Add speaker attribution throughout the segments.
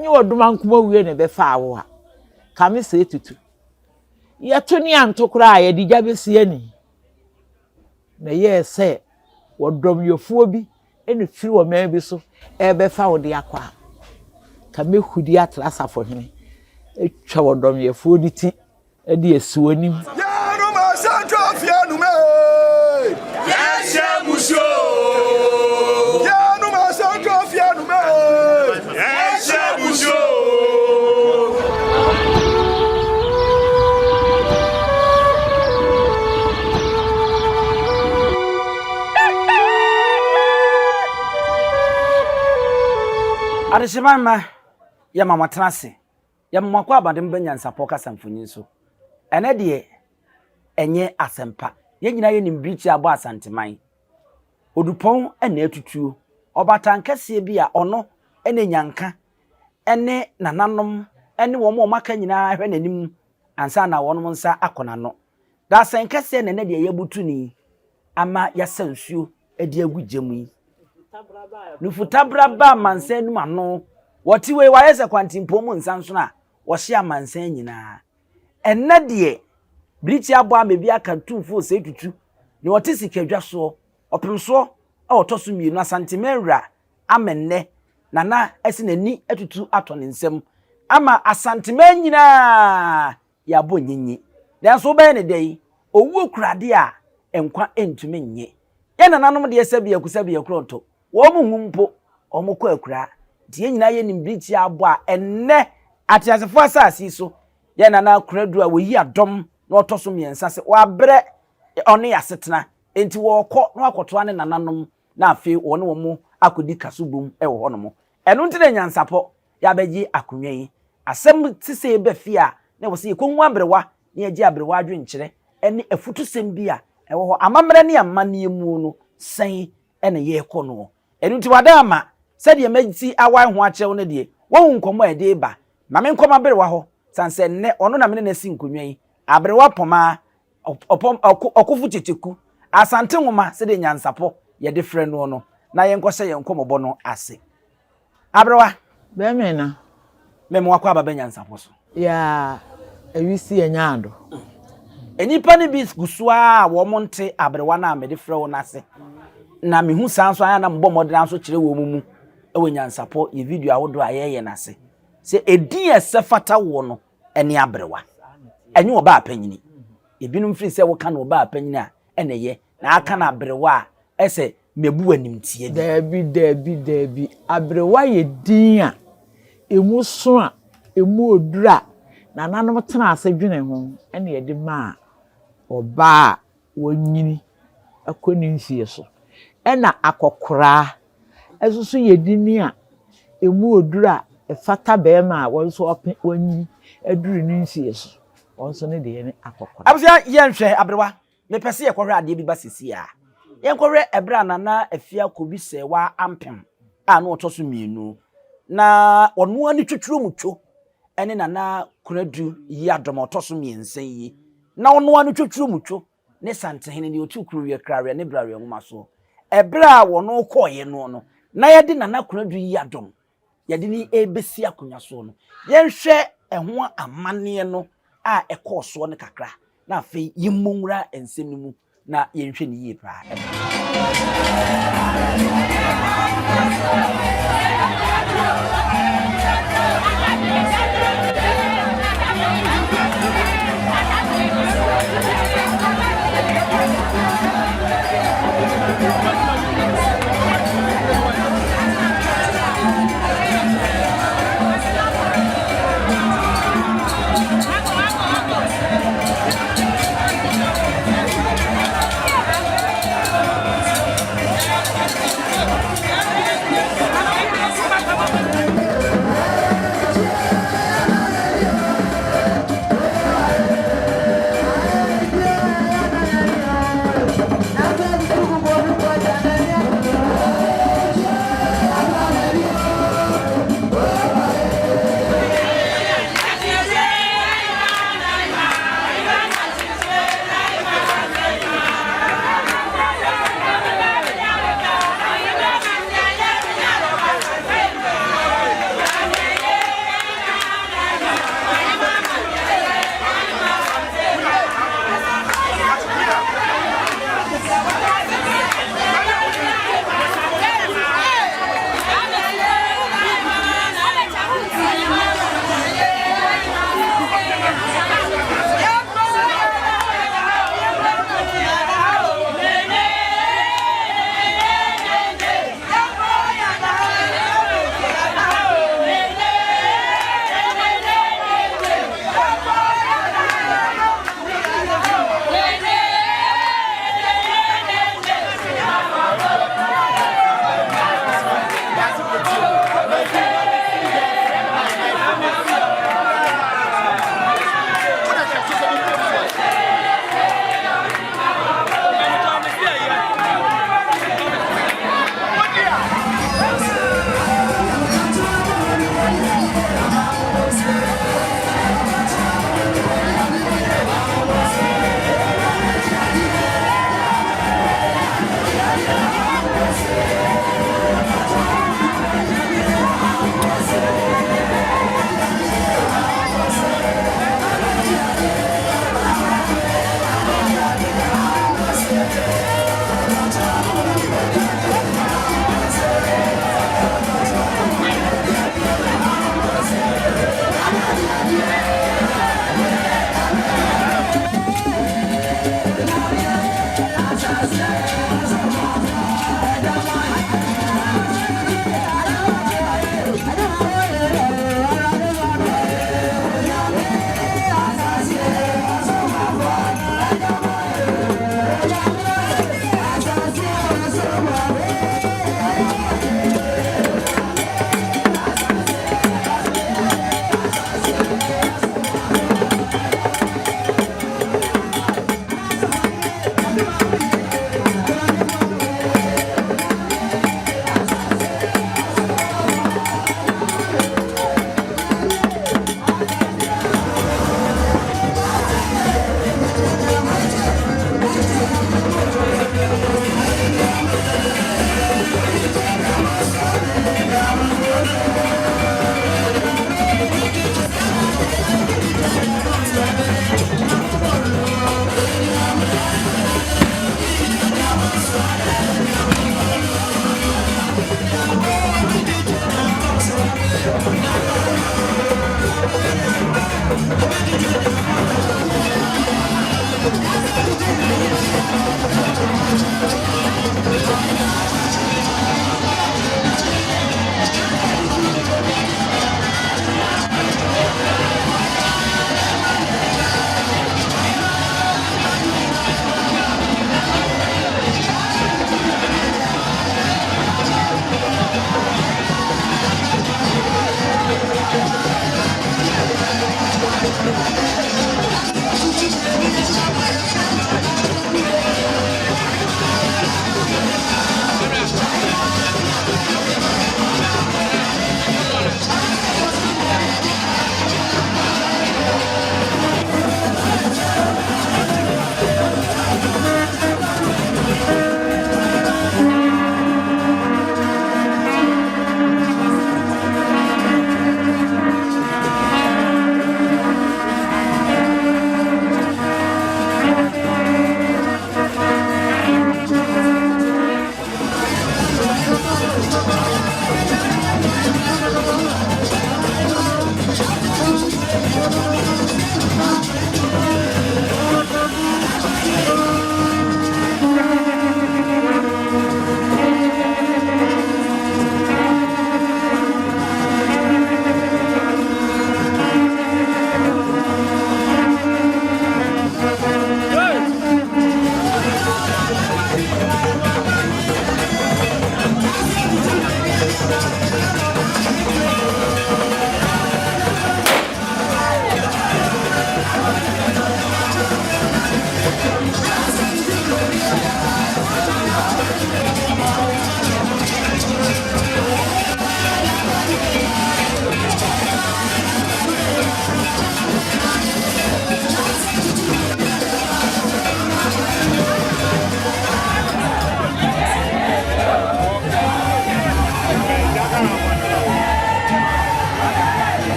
Speaker 1: Ɛnyɛ ɔdomankoma wie na ɛbɛfaa wo a, ka me sɛ tutu. Yɛto ne anto koraa a, yɛde gya bɛsi ani. Na ɛyɛɛ sɛ wɔdɔmyɛfoɔ bi na firi ɔman bi so rebɛfa wo de akɔ a, ka mɛhudi atra asafohene atwa wɔdɔmyɛfoɔ no ti de asi w'anim.
Speaker 2: Yɛnom asɛntwerɛfeɛ nom ee.
Speaker 3: Yɛhyɛ musuo.
Speaker 2: Yɛnom asɛntwerɛfeɛ nom ee.
Speaker 3: Yɛhyɛ musuo.
Speaker 4: Adehyeman mma, yɛma moatena ase. Yɛma mo akwaaba de mo ba nyansapɔ kasa mfonyin so. Ɛnɛ deɛ, ɛnyɛ asɛmpa. Yɛn nyinaa yɛnim birikyi a abɔ Asanteman. Odupɔn na atutuo. Ɔbaatan kɛseɛ bi a ɔno na Nyanka ne nananom ne wɔn a wɔaka nyinaa hwɛ n'anim ansa na wɔn nsa akɔ n'ano. Dadesɛn kɛseɛ na ɛnɛ deɛ yɛabutu no yi ama yɛasa nsuo de agu gya mu yi. Nufutabra ba amansan num ano. Wɔte wei wɔayɛ sɛ kwantempɔn mu nsansono a wɔhye amansan nyinaa. Ɛnnɛ deɛ, birikyi abɔ ama ebi aka Tumfoɔ Osei Tutu, nea ɔte sikadwa soɔ, ɔpemsoɔ a ɔtɔ so mmienu, Asanteman wura ama nnɛ Nana asi n'ani atutu atɔ ne nsam ama Asanteman nyinaa yɛabɔ nyinyi. Nanso wobɛyɛ no dɛn? Owuo kura adeɛ a nkwa ntumi nnye. Yɛn nananom deɛ sɛbi aku sɛbi akurɔnto, wɔn nwu mpo, wɔn kɔ akuraa. Nti yɛn nyinaa yɛnim birikyi abɔ a ɛnnɛ ateasefoɔ asase yi so, yɛn nana Akoradu a wɔyi adɔm na ɔtɔ so mmiɛnsa sɛ wabrɛ ɔne asetena, nti wɔrekɔ na wakɔtoa ne nananom na afei wɔne wɔn akɔdi kasobom wɔ hɔnom. Ɛno nti na nyansapɔ yɛabɛgye akonnwa yi. Asɛm te sɛ ba fie a, na ɛwɔ sɛ yɛkɔhu aberewa na yɛgye aberewa adwenkyerɛ ne afutusɛm bi a ɛwɔ hɔ. Amammerɛ ne amanneɛ mu no, sɛn na yɛrekɔ noɔ? Ɛno nti wada ama sɛdeɛ masi awae ho akyerɛ wo no deɛ, woahu nkɔmmɔ a ɛde reba. Ma menkɔ m'aberewa hɔ, sane sɛ nnɛ ɔno na me ne no asi nkonnwa yi. Aberewa Pɔmaa, Ɔpɔm, Ɔko, Ɔkofo Kyekyeku, Asante Nwoma sɛdeɛ nyansapɔ yɛde frɛ noɔ no, na yɛnkɔhyɛ yɛn nkɔmmɔbɔ no ase. Aberewa.
Speaker 1: Bɛmɛ na.
Speaker 4: Mɛma wakɔ aba bɛ nyansapɔ so.
Speaker 1: Yaa awisi anya ado.
Speaker 4: Nnipa no bi gu so ara a wɔn nte aberewa no a mede frɛ wo no ase. Na mehu saa nso a na mebɔ mmɔden ara nso kyerɛ wɔn mu wɔ nyansapɔ yɛ video ahodoɔ a yɛyɛ no ase sɛ edin a ɛsɛ fata woɔ no ne aberewa. Ɛnyɛ ɔbaa panyini. Ebinom firi sɛ woka no ɔbaa panyini a ɛna ɛyɛ na aka no aberewa a ɛsɛ Mebu animtia bi.
Speaker 1: Daabi, daabi, daabi. Aberewa yɛ din a emu so a emu oduru a nananom tenaa ase dwenee ho na yɛde maa ɔbaa a wanyini akɔ ne mfeɛ so. Ɛna akɔkoraa nso so yɛ din a emu oduru a ɛfata barima a wɔn nso ɔpe wanyini aduru ne mfeɛ so. Wɔn nso ne deɛ ne akɔkoraa.
Speaker 4: Abusua yɛnhwɛ aberewa. Mepɛ sɛ yɛkɔhwɛ adeɛ bi ba seesei ara. Yɛnkɔhwɛ ɛberɛ a Nana Afia Kobi Serwaa Ampem a na ɔtɔ so mmienu, na ɔno ara ne twotwuromutwo ne Nana Konadu Yiadom a ɔtɔ so mmiɛnsa yi, na ɔno ara ne twotwuromutwo ne Santehene deɛ ɔtu Kurowiɛ Kraweɛ ne Braweɛ nwoma soɔ. Ɛberɛ a wɔn kɔeɛ noɔ no, na yɛde Nana Konadu Yiadom yɛde no rebɛsi akonnwa soɔ no, yɛnhwɛ ɛho amanneɛ no a ɛkɔɔ soɔ no kakra, na afei yɛmmɔ nwura nsɛm no mu na yɛnhwɛ no yie paa.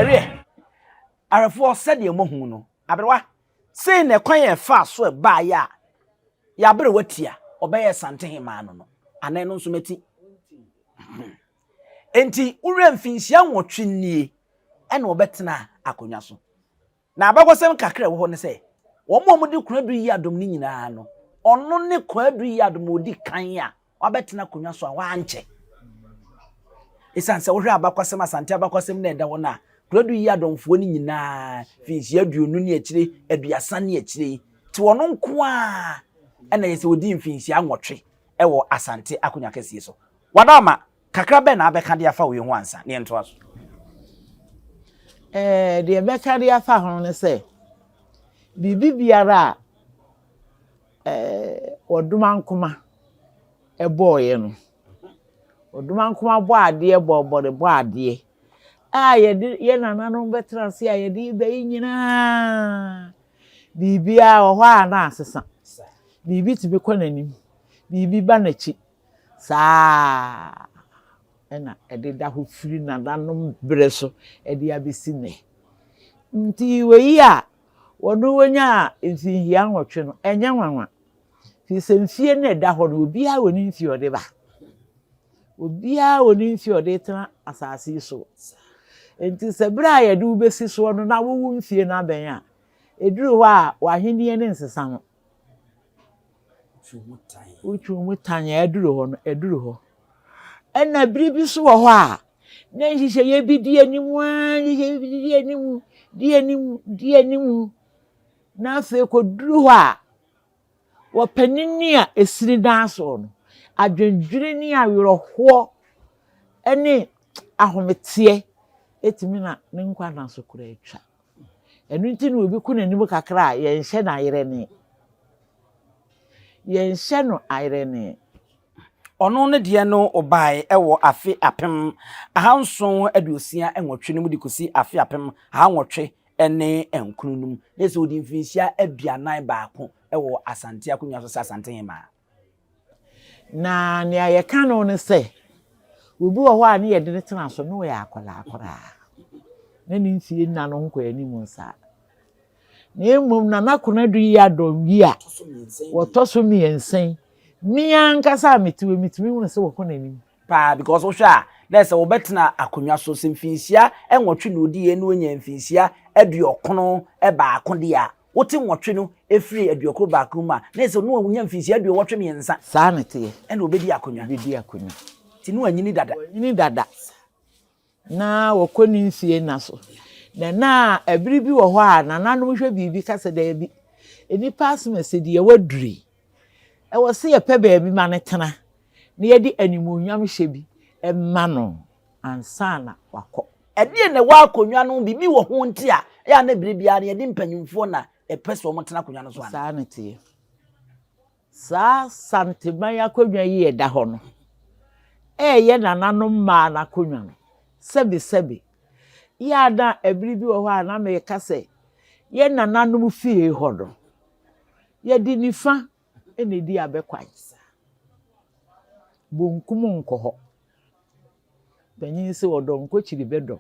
Speaker 4: Ɛweɛ, awerɛfoɔ sɛdeɛ moahu no, aberewa, sei na ɛkwan a ɛfaa so ɛbaeɛ a yɛaberewa tia ɔbɛyɛɛ Santehemaa no no, anaa ɛno nso mati. Enti wowura mfinhyia nwɔtwe nie ɛna ɔbɛtena akonnwa so. Na abakɔsɛm kakra a ɛwɔ hɔ ne sɛ, wɔn a wɔde Konadu Yiadom no nyinaa no, ɔno ne Konadu Yiadom a ɔdi kan a wabɛtena akonnwa so a wankyɛ. Esiane sɛ wohwɛ abakɔsɛm, Asante abakɔsɛm no a ɛda hɔ no a, Konadu Yiadomfoɔ no nyinaa, mfinhyia aduonu ne akyire, aduasa ne akyire yi, te ɔno nko ara na ɛyɛ sɛ ɔdii mfinhyia nwɔtwe wɔ Asante akonnwa kɛseɛ so. Wadaama, Kakra bɛn na abɛka de afa wei ho ansa na yɛntoa so?
Speaker 1: Ɛɛ, deɛ mɛka de afa ho ne sɛ, biribi biara a ɛɛ Ɔdomankoma bɔeɛ no, Ɔdomankoma bɔ adeɛ bɔ bɔre bɔ adeɛ a yɛde yɛn nananom bɛtena ase a yɛde ba yi nyinaa, biribiara wɔ hɔ a na asesa. Biribi tumi kɔ n'anim, biribi ba n'akyi. Saa ara na ɛdeda hɔ firi nananom berɛ so de abɛsi nnɛ. Nti wei a wɔne wɔnyaa mfinhia nwɔtwe no, ɛnyɛ nwanwa. Firi sɛ mfie no a ɛda hɔ no, obiara wɔ ne mfie a ɔde ba. Obiara wɔ ne mfie a ɔde tena asase yi so. Nti sɛ berɛ a yɛde wo bɛsi soɔ no na wowo mfie no abɛn a, ɛduru hɔ a w'ahennie no nsesa no. Wotwi mu tan a ɛduru hɔ no, ɛduru hɔ. Ɛna bere bi nso wɔ hɔ a, na nhyehyɛeɛ bi di anim ara, nhyehyɛeɛ bi di anim, di anim, di anim. Na afei kɔduru hɔ a, wɔpanin a ɛsini dan soɔ no, adwendwene ne awerɛhoɔ ne ahometeɛ tumi na ne nkwa nna so koraa twa. Ɛno nti na obi kɔ n'anim kakra a, yɛnhyɛ no ayerɛne. Yɛnhyɛ no ayerɛne.
Speaker 4: Ɔno ne deɛ no ɔbaeɛ wɔ afe 1768 no mu de kɔsi afe 1889 no mu. Na sɛ ɔdi mfirinhyia 41 wɔ Asante akonnwa so sɛ Asante Hemaa.
Speaker 1: Na nea yɛka no ne sɛ, obi wɔ hɔ a ne yɛde no tena so na ɔyɛ akwadaa koraa, na ne mfie nna no ho kɔ anim saa. Na mmom Nana Konadu yi adɔm yi a wɔtɔ so mmiɛnsa yi, me ankasa a mete hɔ metumi hunu sɛ wɔkɔ n'anim.
Speaker 4: Paa because wohwɛ a na ɛsɛ wɔbɛtena akonnwa so sɛ mfinhyia nwɔtwe na odiiɛ na onya mfinhyia aduɔkono baako deɛ a Wote nwɔtwe no firi aduokron baako mu a, na ɛsɛ na wanya mfinhyia aduowɔtwe mmiɛnsa.
Speaker 1: Saa na ɛteɛ.
Speaker 4: Ɛna ɔbɛdi akonnwa.
Speaker 1: Ɔbɛdi akonnwa.
Speaker 4: Nti na wanyini dada.
Speaker 1: Wanyini dada. Na wɔkɔ ne mfie nna so. Na na ɛbere bi wɔ hɔ a nananom hwɛ biribi ka sɛ daabi, nnipa asɛm a ɛsɛ deɛ waduru yi, ɛwɔ sɛ yɛpɛ baabi ma no tena na yɛde animuonyam hyɛ bi ma no ansa na wakɔ.
Speaker 4: Ɛdeɛn na ɛwɔ akonnwa no ho? Biribi wɔ ho nti a ɛyɛ a na bere biara no yɛde mpanyimfoɔ na ɛpɛ sɛ wɔtena akonnwa no so anaa?
Speaker 1: Saa na ɛteɛ. Saa Santeman akonnwa yi a ɛda hɔ no, ɛreyɛ nananom mmaa no akonnwa no, sɛbesɛbe. Yɛ a na ɛbere bi wɔ hɔ a na meka sɛ, yɛn nananom fie hɔ no, yɛde nifa na ɛdi abɛkwan. Bonkum nkɔ hɔ. Panyin se ɔdɔ nkɔkyiri bɛdɔ.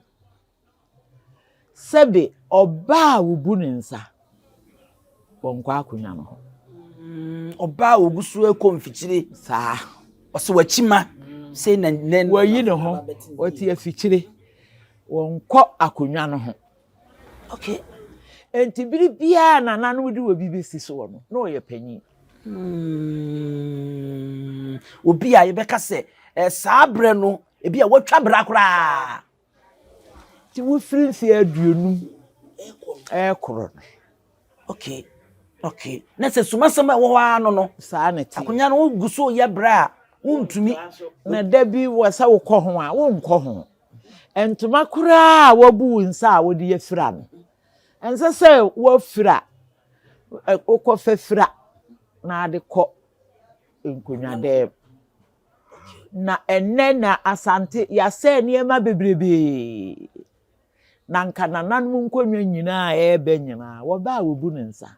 Speaker 1: Sɛbe ɔbaa a wobu ne nsa, wɔnkɔ akonnwa no ho.
Speaker 4: Mm, ɔbaa a ogu so rekɔ mfikyire.
Speaker 1: Saa.
Speaker 4: Ɔsɛ wakyi ma. Sei na nɛ.
Speaker 1: Wayi ne ho, ɔte afikyire. Wɔnkɔ akonnwa no ho.
Speaker 4: Okay.
Speaker 1: Enti bere biara nananom de obi besi soɔ no, na ɔyɛ panyin.
Speaker 4: Obi a yɛbɛka sɛ eh, saa berɛ no, ebi a watwa bra koraa.
Speaker 1: Nti wofiri mfeɛ aduonum ɛrekorɔ no.
Speaker 4: Okay, okay. Na sɛ sumasɛm a ɛwɔ hɔ ara no no.
Speaker 1: Saa na ɛteɛ.
Speaker 4: Akonnwa no wogu so yɛ berɛ a wontumi.
Speaker 1: Na da bi wɔ sɛ wokɔ ho a, wonkɔ ho. Ntoma koraa a woabu wo nsa a wode afira no, ɛnsɛ sɛ woafira, wokɔfa fira na ade kɔ nkonnwadan mu. Na ɛnnɛ na Asante yɛasɛe nneɛma bebrebee. Na anka nananom nkonnwa nyinaa a ɛreba nyinaa, wɔba a wɔbu no nsa,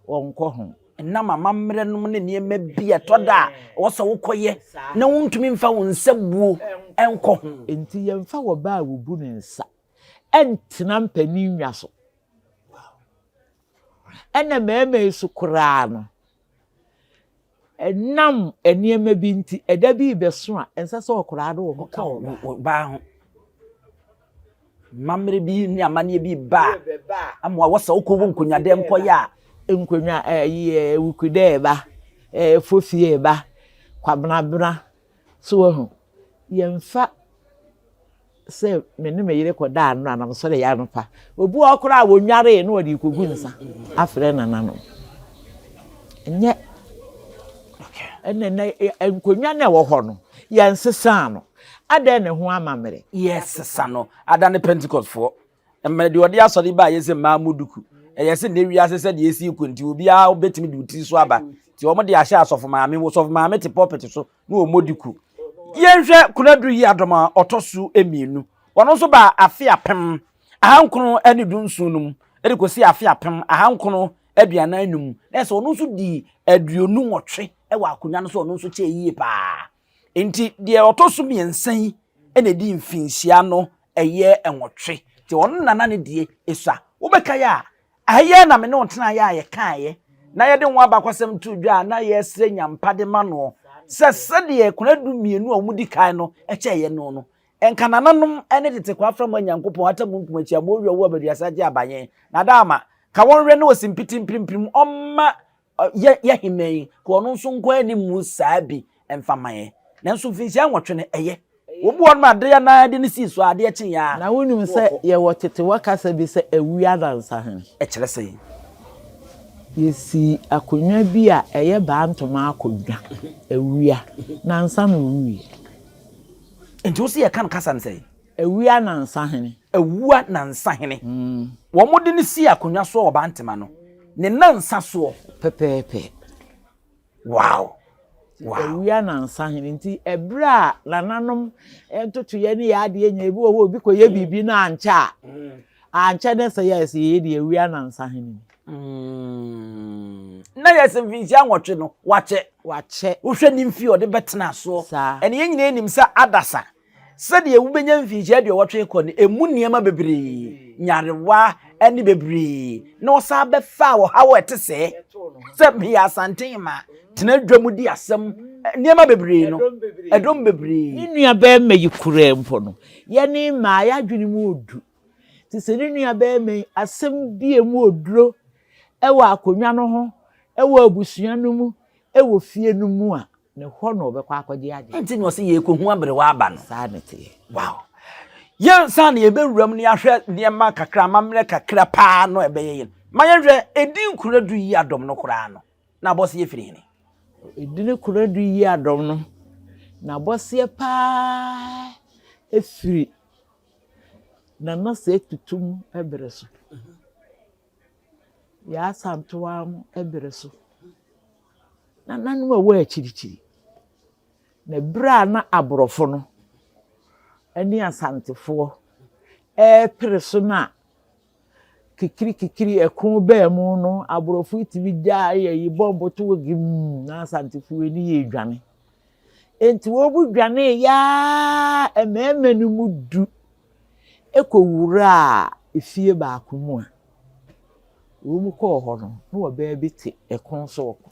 Speaker 1: wɔnkɔ ho.
Speaker 4: Ɛnam amammerɛ nom ne nneɛma bi a ɛtɔ da a ɛwɔ sɛ wokɔyɛ na wontumi mfa wo nsa buo nkɔ ho.
Speaker 1: Enti yɛmfa wɔba a wɔbu no nsa ntena mpanin nnwa so. Ɛna mmarima yi so koraa no, Ɛnam nneɛma bi nti, ɛda bi rebɛso a, ɛnsɛ sɛ ɔkoraa de wɔn ka
Speaker 4: ɔbaa ho. Mmammerɛ bi ne amanneɛ bi ba a, ama wɔ sɛ wokɔ wɔ nkonnwa dɛm kɔyɛ a.
Speaker 1: Nkonnwa ɛyi ɛɛ wukudɛ ɛba, ɛɛ fofie ɛba, kwabenabena. So wahu? Yɛmfa. Sɛ me ne me yere kɔda anora na mesɔre yɛ anɔpa. Obi wɔ hɔ koraa a wɔnwaree na wɔde rekɔgu nsa afrɛ nananom. Ɛnyɛ ɛnna na nkonnwa na ɛwɔ hɔ no yɛnsesaa no. Adɛn na ɛho amammerɛ?
Speaker 4: Yɛsesa no. Ada ne Pentecostfoɔ. Mmerɛ deɛ ɔde asɔre ba yɛ sɛ mmaa mu duku. Ɛyɛ sɛ nnɛ wiase sɛ deɛ ɛsi kɔ nti obiara bɛtumi de wo tiri so aba. Nti wɔn de ahyɛ asɔfo maame. Sɔfo maame te pulpit so na wɔmmɔ duku. Yɛnhwɛ Konadu Yiadom a ɔtɔ so mmienu. Ɔno nso baa afe 1917 no mu de kɔsi afe 1945. Na ɛsɛ ɔno nso dii 28 wɔ akonnwa no so, ɔno nso kyɛɛ yie paa. Nti deɛ ɔtɔ so mmiɛnsa yi na ɛdi mfinhyia no ɛyɛ nwɔtwe. Nti ɔno na na ne deɛ ɛsua. Wobɛkae a, Ɛyɛ na me ne wo tenaeɛ a yɛkaeɛ na yɛde ho abakɔsɛm too dwa a na yɛresrɛ nyampa de ma noɔ sɛ sɛdeɛ kunadu mmienu a wɔdi kan no kyɛeɛ no no, nka nananom ne tete kwaframa Nyankopɔn atamunkum akyiamoɔ wia ɔwɔ abaduasa gye abayɛn na adaama ka wɔn werɛ na ɔsi mpiti mpirimpirim ɔmma yɛ yɛ hemmaa yi ka ɔno nso nkɔ anim mu saa bi mfa ma yɛn. Nanso mfinhyia nwɔtwe no ɛyɛ. Wɔbu wɔn ma adeɛ anaa de no sii so a adeɛ kye yɛ a.
Speaker 1: Na wonim sɛ yɛwɔ tetewa kasa bi sɛ awi anansa hene.
Speaker 4: Ɛkyerɛ sɛn?
Speaker 1: Yɛsii akonnwa bi a ɛyɛ baa ntoma akonnwa, awia, nansa na ɔwuiɛ.
Speaker 4: Nti wo se yɛka no kasa no sɛn?
Speaker 1: Awia nansa hene.
Speaker 4: Awua nansa hene. Wɔn de no sii akonnwa soɔ wɔ Bantema no, ne nansa soɔ.
Speaker 1: Pɛpɛɛpɛ.
Speaker 4: Wow! Wow!
Speaker 1: Awia nansa hene nti ɛberɛ a nananom ntotoeɛ ne yɛ adeɛ nyinaa ebi wɔ hɔ obi kɔyɛ biribi na ankyɛ a ankyɛ ne sɛ yɛ sɛ yɛyɛ deɛ awia nansa hene ni.
Speaker 4: Na yɛ sɛ mfinhyia nwɔtwe no wakyɛ.
Speaker 1: Wakyɛ.
Speaker 4: Wohwɛ ne mfie ɔde bɛtena soɔ.
Speaker 1: Saa.
Speaker 4: Ɛne yɛn nyinaa nim sɛ adasa Sɛdeɛ wobɛnya mfinhyia aduɔwɔtwe rekɔ no, ɛmu nneɛma bebree, nyarewa ne bebree, na ɔsan bɛfaa ɔhaw a ɛte sɛɛ, sɛ meyɛ Asante ma tena dwa mu di asɛm, nneɛma bebree no, ɛdɔm bebree.
Speaker 1: Ne nuabarima yi koraa mpo no, yɛne mmaa yɛn adwene mu ɔdu. Nti sɛ ne nuabarima yi asɛm bi a ɛmu ɔduro wɔ akonnwa no ho, wɔ abusua no mu, wɔ fie no mu a, Ne hɔ na ɔbɛkɔ akɔgye adeɛ.
Speaker 4: Nti na ɔse yɛrekɔhu aberewa aba no.
Speaker 1: Saa na ɛteɛ.
Speaker 4: Wow. Yɛn nsa na yɛbɛwura mu na yɛahwɛ nneɛma kakra, amammerɛ kakra paa no a ɛbɛyɛ yɛn. Ma yɛnhwɛ, edin Konadu yi adɔm no koraa no, na abɔseɛ firi hene?
Speaker 1: Edin Konadu yi adɔm no, n'abɔseɛ paa firi Nana Sɛ Tutum bere so. Yaa Asantewaa mo bere so. Nananom a ɛwɔ akyirikyiri. Na berɛ a na aborɔfo no ne Asantefoɔ repere so no a kikirikikiri ɛko baa mu no, aborɔfo yi tumi gyaa yɛ yi bɔmbo to wɔ gim na Asantefoɔ ani yɛ dwane. Enti wɔn dwane yaa mmarima no mu du kɔwuraa efie baako mu a wɔn kɔɔ hɔ no, na ɔbaa bi te ɛko so ɔko.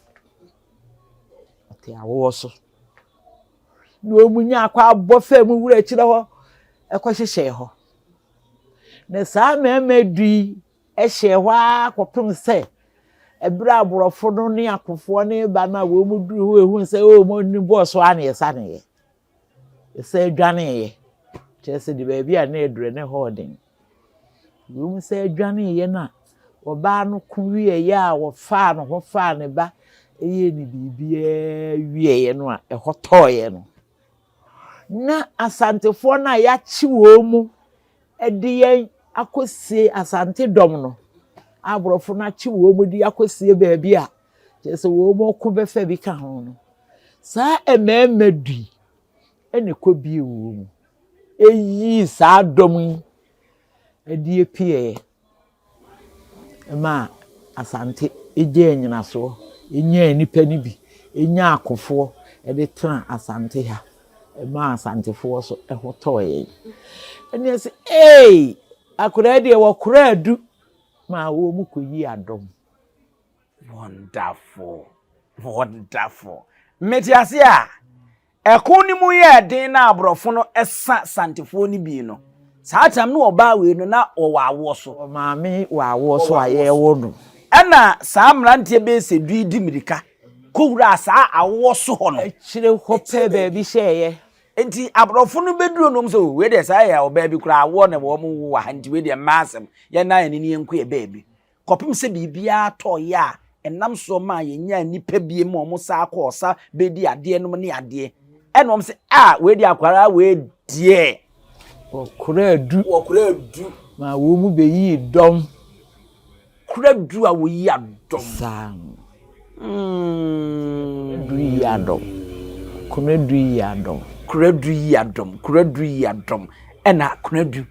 Speaker 1: Ɔte awoɔ so. Na wɔn nyaa kɔ abɔ fam wura akyire hɔ kɔhyehyɛɛ hɔ. Na saa mmarima du yi hyɛɛ hɔ ara kɔpem sɛ ɛberɛ a aborɔfo no ne akofoɔ no reba no a wɔn duru hɔ ehunu sɛ oh mo ni bɔɔ so ara na yɛsaneeɛ. Yɛsan dwaneeɛ. Kyerɛ sɛ de baabi a na yɛdurɛ ne hɔ ɔden. Ɛwom sɛ ɛdwaneeɛ no a ɔbaa no ko wieeɛ a wɔfaa ne ho faa ne ba yɛɛ ne biribiara wieeɛ no a ɛhɔ tɔeɛ no, na Asantefoɔ no a yɛakye wɔn mu de yɛn akɔsie Asante dɔm no, a aborɔfo no akye wɔn mu de akɔsie baabi a kyerɛ sɛ wɔn ko bɛfa bi ka ho no, saa mmarima du yi na ɛkɔbie wɔn mu. Eyii saa dɔm yi de pieeɛ maa Asante gyaa nnyinasoɔ, nyaa nnipa no bi, nyaa akofoɔ de tenaa Asante ha maa Asantefoɔ nso ho tɔɔ yɛn. Ɛnna yɛse ei, akwadaa yi deɛ wɔkora adu maa wɔn kɔyii adɔm.
Speaker 4: Wonderful, wonderful. Mete ase a, ɛko no mu yɛɛ den na aborɔfo no sa Santefoɔ no bi no, saa tam no ɔbaa wei no na ɔwɔ awoɔ so.
Speaker 1: Ɔmaame wɔ awoɔ so a yɛrewo no.
Speaker 4: Ɛna saa mmeranteɛ bɛyɛ sɛ du yi di mmirika kɔwuraa saa awoɔ so hɔ no.
Speaker 1: Akyire hɔ pɛ baabi hyɛeɛ.
Speaker 4: Nti aborɔfo no bɛduru nom sɛ, wei deɛ saa yɛ ɔbaa bi koraa awoɔ na wɔn wo wɔ ha nti wei deɛ mmaa asɛm, yɛnnan yɛn ani na yɛnkɔ yɛ baabi. Kɔpem sɛ biribiara tɔeɛ a ɛnam soɔ maa yɛnyaa nnipa bie ma wɔn saa kɔɔ sa bɛdi adeɛ nom ne adeɛ. Ɛna wɔn sɛ, ah, wei deɛ akwadaa wei deɛ.
Speaker 1: Wɔkoraa du.
Speaker 4: Wɔkoraa du.
Speaker 1: Maa wɔn mu bɛyii dɔm.
Speaker 4: Kora du a wɔyi adɔm.
Speaker 1: Saa no. Mm. Du yi adɔm. Kora du yi adɔm.
Speaker 4: Kora du yi adɔm. Kora du yi adɔm. Ɛna kora du.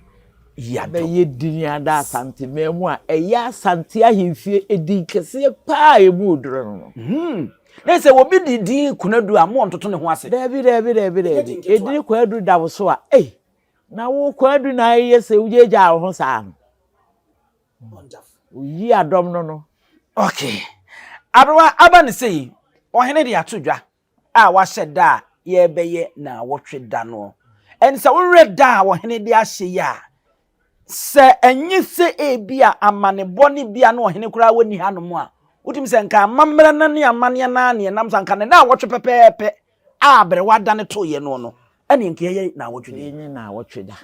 Speaker 4: Yiadom.
Speaker 1: Bɛyɛ din ada Asanteman mu a ɛyɛ Asante ahemfie edin kɛseɛ paa a emu oduro no no.
Speaker 4: Hmm. Na sɛ obi de din Konadu a, mo ntoto ne ho ase.
Speaker 1: Daabi, daabi, daabi, daabi. Edin Kwadu da wo so a, ei, na wo Kwadu na ayɛ sɛ wogyaagyaa wo ho saa no. Oyi adɔm no no.
Speaker 4: Okay. Aberewa aba ne sei, ɔhene de ato dwa. a wahyɛ da a yɛrebɛyɛ naawɔtwe da no. Ɛne sɛ wowerɛ da a ɔhene de ahyɛ yi a, sɛ ɛnye sɛ ebi a amanebɔ ne bi a na ɔhene koraa wɔnni hanom a, wotumi sɛ nka amammerɛ no ne amanneɛ no ara ne ɛnam so anka ne naawɔtwe pɛpɛɛpɛ a aberewa da ne toeɛ no no, ɛne nka ɛyɛ naawɔtwe da.
Speaker 1: Ɛnyɛ naawɔtwe da.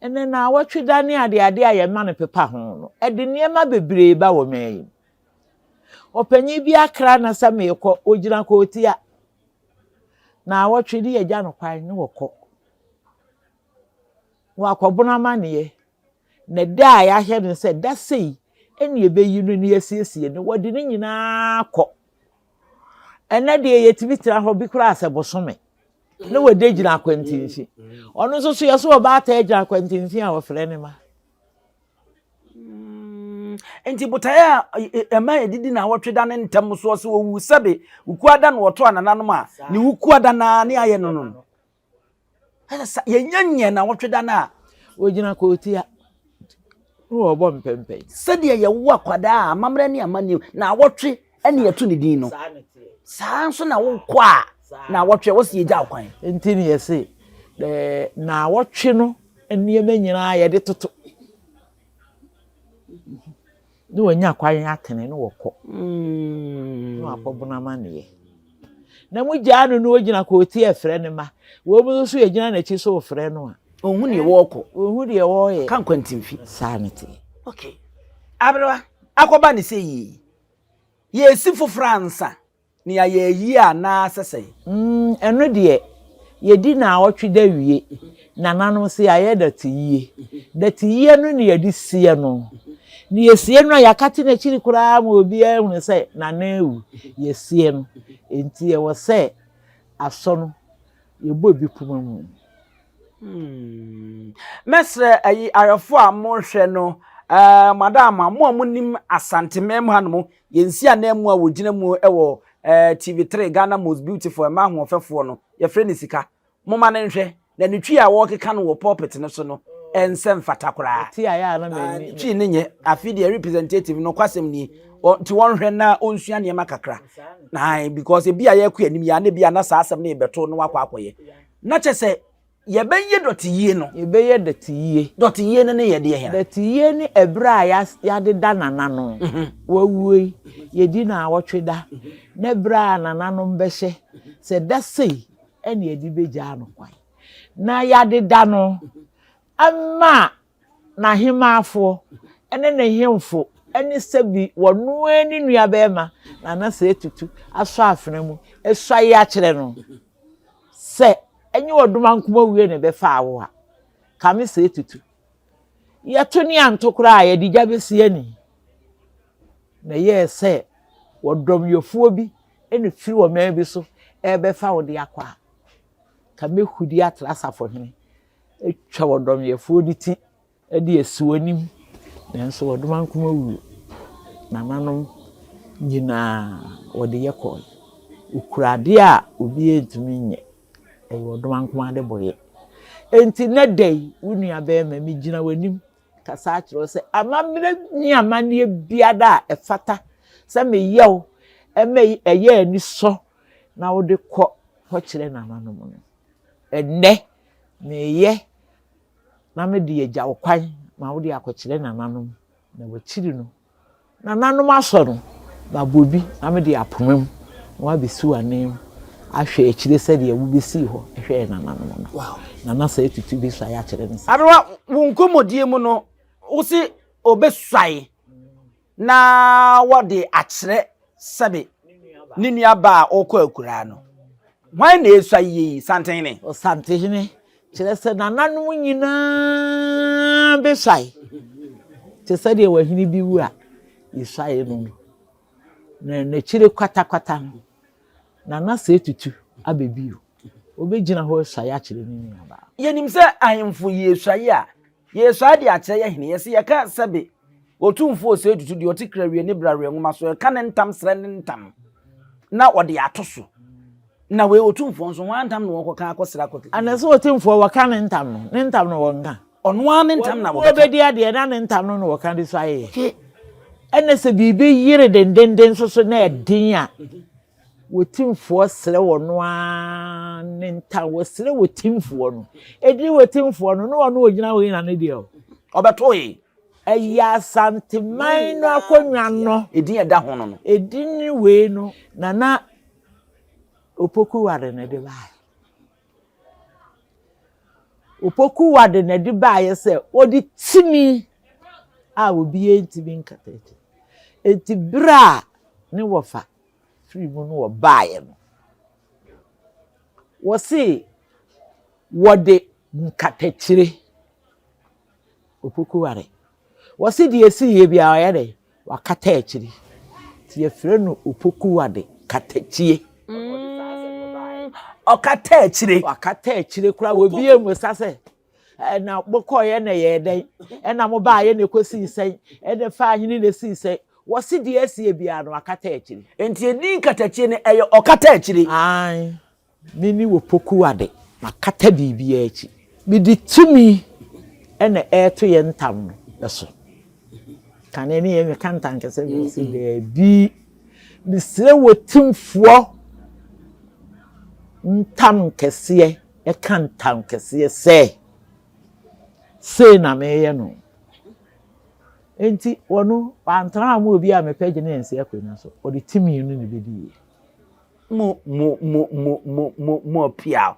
Speaker 1: Ɛnɛ naawɔtwe da ne adeade a yɛma no pepa ho no, ɛde nneɛma bebree ba wɔ man yi mu. Ɔpanyin bi akra na sɛ meekɔ, ogyina kootia. Naawɔtwe ne yɛgya no kwan ne wɔkɔ. Na wakɔbono amanneɛ. Na da a yɛahyɛ no sɛ da sei ɛne yɛbɛyi no ne yɛasiesie no, wɔde ne nyinaa kɔ. Ɛnɛ deɛ yɛtumi tena hɔ bi koraa sɛ bosome na wɔde gyina akwantinfi. Ɔno nso so yɛ so ɔbaatan gyina akwantinfi a wɔfrɛ ne ma.
Speaker 4: Mm, nti botaeɛ a ɛma yɛdidi na awɔtwe da ne ntɛm soɔ sɛ wɔwu sɛbe wukua da na wɔto anananom a ne wukua da naa ne ayɛ no no ɛsɛ sɛ yɛnya nyɛ na awɔtwe da no a
Speaker 1: wɔgyina kootia na wɔbɔ mpɛmpɛn
Speaker 4: sɛdeɛ yɛwo akwadaa a amammerɛ ne amanneɛ na awɔtwe ɛne yɛto ne din no saa nso na wokɔ a na awɔtwe wɔ sɛ yɛgya wo kwan
Speaker 1: nti ne yɛse na awɔtwe no nneɛma nyinaa yɛde toto ne wɔnya kwan atene ne wɔkɔ mm. ne wakɔbono amanneɛ na mogyaa no na ɔgyina kɔɔti ɛfrɛ ne ma wɔn mu nso yɛgyina n'akyi so wɔfrɛ no a.
Speaker 4: Ɔnhu deɛ wɔrekɔ.
Speaker 1: Ɔnhu deɛ wɔreyɛ.
Speaker 4: Ka nkwantimfi.
Speaker 1: Saa ne teɛ.
Speaker 4: Okay. Aberewa, akɔba ne sɛ yie. Yɛresi foforɔ ansa na yɛayɛ ayie anaa sɛ sɛn?
Speaker 1: Mm, ɛno deɛ, yɛdi naawɔtwe da wie. Nananom se yɛayɛ dɔteyie. Dɔteyie no na yɛde sie no. Na yɛsie no a, yɛakate n'akyiri koraa ma obiara ahunu sɛ Nana awu. Yɛsie no. Enti ɛwɔ sɛ asɔ no, yɛbɔ bi poma mu.
Speaker 4: Hmm. Mɛsrɛ ayi ayɔfo a mohwɛ no, eh, madama, mo a monim Asanteman mu hanom, yɛn si ananmu a wɔgyina mu wɔ eh, TV3 Ghana Most Beautiful ɛma ahoɔfɛfoɔ no, yɛfrɛ no sika. Moma no nhwɛ, na ne twi a wɔrekeka no wɔ pulpit no so no, ɛnsɛ mfata koraa.
Speaker 1: Ti a yɛ a na m'ani.
Speaker 4: Ne twi no nyɛ, afe deɛ representative no kwasɛm nie, nti wɔnhwɛ na ɔnsua nneɛma kakra. Ae, because ebi a yɛrekɔ anim yɛ a na ebi a na saa asɛm no rebɛto na wakɔ akɔyɛ. Na kyɛ sɛ yɛbɛyɛ dɔteyie no.
Speaker 1: Yɛbɛyɛ dɔteyie.
Speaker 4: Dɔteyie no ne yɛ deɛ hena?
Speaker 1: Dɔteyie ne ɛberɛ a yɛadeda nana no, wawuo yi, yɛdi naawɔtwe da, ne berɛ a nananom bɛhyɛ sɛ da sei ɛna yɛde bɛgyaa no kwan. Na yɛadeda no ama n'ahemaafoɔ ne ne hemfo ne sɛbi wɔno ara ne nuabarima Nana Sɛ Tutu asɔ afena mu asuae akyerɛ no sɛ ɛnyɛ ɔdomankoma wie na ɛbɛfa awo a, Kame Sɛ Tutu. Yɛto ne anto koraa a, yɛde gya bɛsi ani. Na ɛyɛɛ sɛ wɔdɔmyɛfoɔ bi na firi ɔman bi so ɛrebɛfa wo de akɔ a, Kame Hudi atra asafohene atwa ɔdɔmyɛfoɔ no ti de asi wɔn anim, nanso Ɔdomankoma wuo, nananom nyinaa wɔde yɛ kɔe. Ɔkura adeɛ a obiara ntumi nyɛ, ɛyɛ Ɔdomankoma adebɔyɛ. Enti nnɛ da yi, wo nua barima, megyina w'anim kasa akyerɛ wo sɛ amammerɛ ne amanneɛ biara a ɛfata sɛ meyɛ wo ma ɛyɛ anisɔ na wode kɔ kɔkyerɛ nananom no, Ɛnnɛ, mereyɛ na mede agya wo kwan ma wode akɔkyerɛ nananom, na w'akyiri no, nananom asɔ no, mabɔ bi na mede apoma mu na wabɛsi w'ananmu ahwɛ akyire sɛdeɛ wobɛsii hɔ hwɛɛ nananom no. Nana sɛ tutu bi suae akyerɛ no sɛ.
Speaker 4: Aberewa, wo nkɔmmɔdie mu no, wo se ɔbɛsuae na wɔde akyerɛ sɛbe ne nua ba a ɔrekɔ akuraa no. Hwan na esua yiye yi? Santehene.
Speaker 1: Ɔsantehene, kyerɛ sɛ nananom nyinaa besuae te sɛ deɛ ɔhene bi wu a yɛsuae no no. Na n'akyire kwatakwata no, Nana Sɛ Tutu aba bio. Ɔbɛgyina hɔ asuae akyerɛ ne nuabaa.
Speaker 4: Yɛnim sɛ ahemfo yi esuae a, Yɛresuae de akyerɛ yɛ hene. Yɛse yɛka sɛbe Otumfoɔ Osei Tutu deɛ ɔte Krawie ne Braweɛ nwoma so, ɛka ne ntam srɛ ne ntam na ɔde ato so. Na wei Otumfoɔ nso hwan ntam na wɔkɔka akɔsrɛ akɔ.
Speaker 1: Ana sɛ Otumfoɔ wɔka ne ntam no, ne ntam no wɔnka?
Speaker 4: Ɔno ara ne ntam na wɔbɛka.
Speaker 1: Wɔbɛdi adeɛ na ne ntam no na wɔka de suaeɛ. Ɛna sɛ biribi yere dendenden nso so na ɛden a, Wɔ timfoɔ srɛ ɔno ara ne ntam, wɔsrɛ wɔ timfoɔ no. Ɛdini wɔ timfoɔ no, na ɔno ɔgyina hɔ yi na ne deɛ o.
Speaker 4: Ɔbɛtoe.
Speaker 1: Ɛyɛ Asanteman no akonnwa no.
Speaker 4: Edin a ɛda ho no no.
Speaker 1: Edin wei no, Nana Opoku Ware na ɛde baeɛ. Opoku Ware na ɛde baeɛ sɛ ɔde tumi a obiara ntumi nkata akyi. Enti berɛ a ne wɔfa firi mu no wɔbaeɛ no, wɔse wɔde nkatakyire, Opoku Ware, wɔse deɛ ɛsiiɛ biara ɔyɛ dɛ, wakata akyiri. Nti yɛfrɛ no Opoku Wade katakyie.
Speaker 4: Ɔkata akyire.
Speaker 1: Wakata akyire koraa, obi ammisa sɛ ɛna mokɔeɛ na ɛyɛɛ dɛn, ɛna mobaeɛ na ɛkɔsii sɛn, ɛna ɛfaa hene na ɛsii sɛn. Wɔse deɛ asie biara no wakata akyire.
Speaker 4: Nti edin katakyie no ɛyɛ ɔkata akyire?
Speaker 1: Aane, me ne Opoku Ade, makata biribiara akyi. Mede tumi na ɛreto yɛn ntam no so. Kane ne yɛn ka ntankɛsɛ bi wɔse daabi. Mesrɛ wɔ timfoɔ ntam kɛseɛ ɛka ntam kɛseɛ sɛ sei na meyɛ no. Enti wɔno wantena hɔ amma obi a mepɛ gye ne ansi akonnwa so. Ɔde tumi no na ebediiɛ.
Speaker 4: Mo mo mo mo mo mo mo apiaw.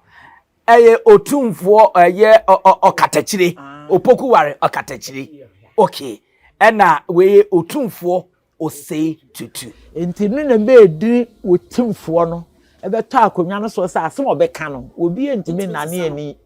Speaker 4: Ɛyɛ otumfoɔ ɛyɛ ɔkatakyire opoku ware ɔkatakyire okay ɛna wei yɛ otumfoɔ osei tutu.
Speaker 1: Nti no na ɛbɛɛdini otumfoɔ no ɛbɛtɔ akonnwa no soɔ sɛ asɛm a ɔbɛka no obi ntumi nnane ani.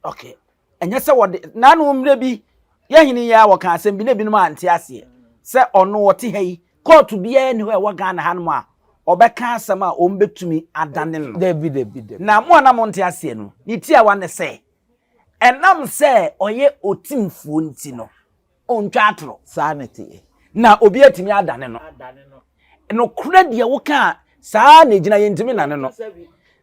Speaker 4: Okay. Ɛnyɛ sɛ wɔde n'ano mmerɛ bi yɛn hene yi a wɔka asɛm bi na ebinom ante aseɛ sɛ ɔno ɔte ha yi kóòtù biara nni hɔ a ɛwɔ Ghana hanom a ɔbɛka asɛm a wɔbɛtumi adane no.
Speaker 1: Dabi dabi dabi.
Speaker 4: Na mo a na monte aseɛ no, ne tiawa ne sɛ ɛnam sɛ ɔyɛ otimfoɔ nti no, ɔntwa atorɔ.
Speaker 1: Saa na ɛteɛ.
Speaker 4: Na obi atumi adane no. Nokorɛ deɛ woka a, saa na ɛgyina, yɛntumi nane no.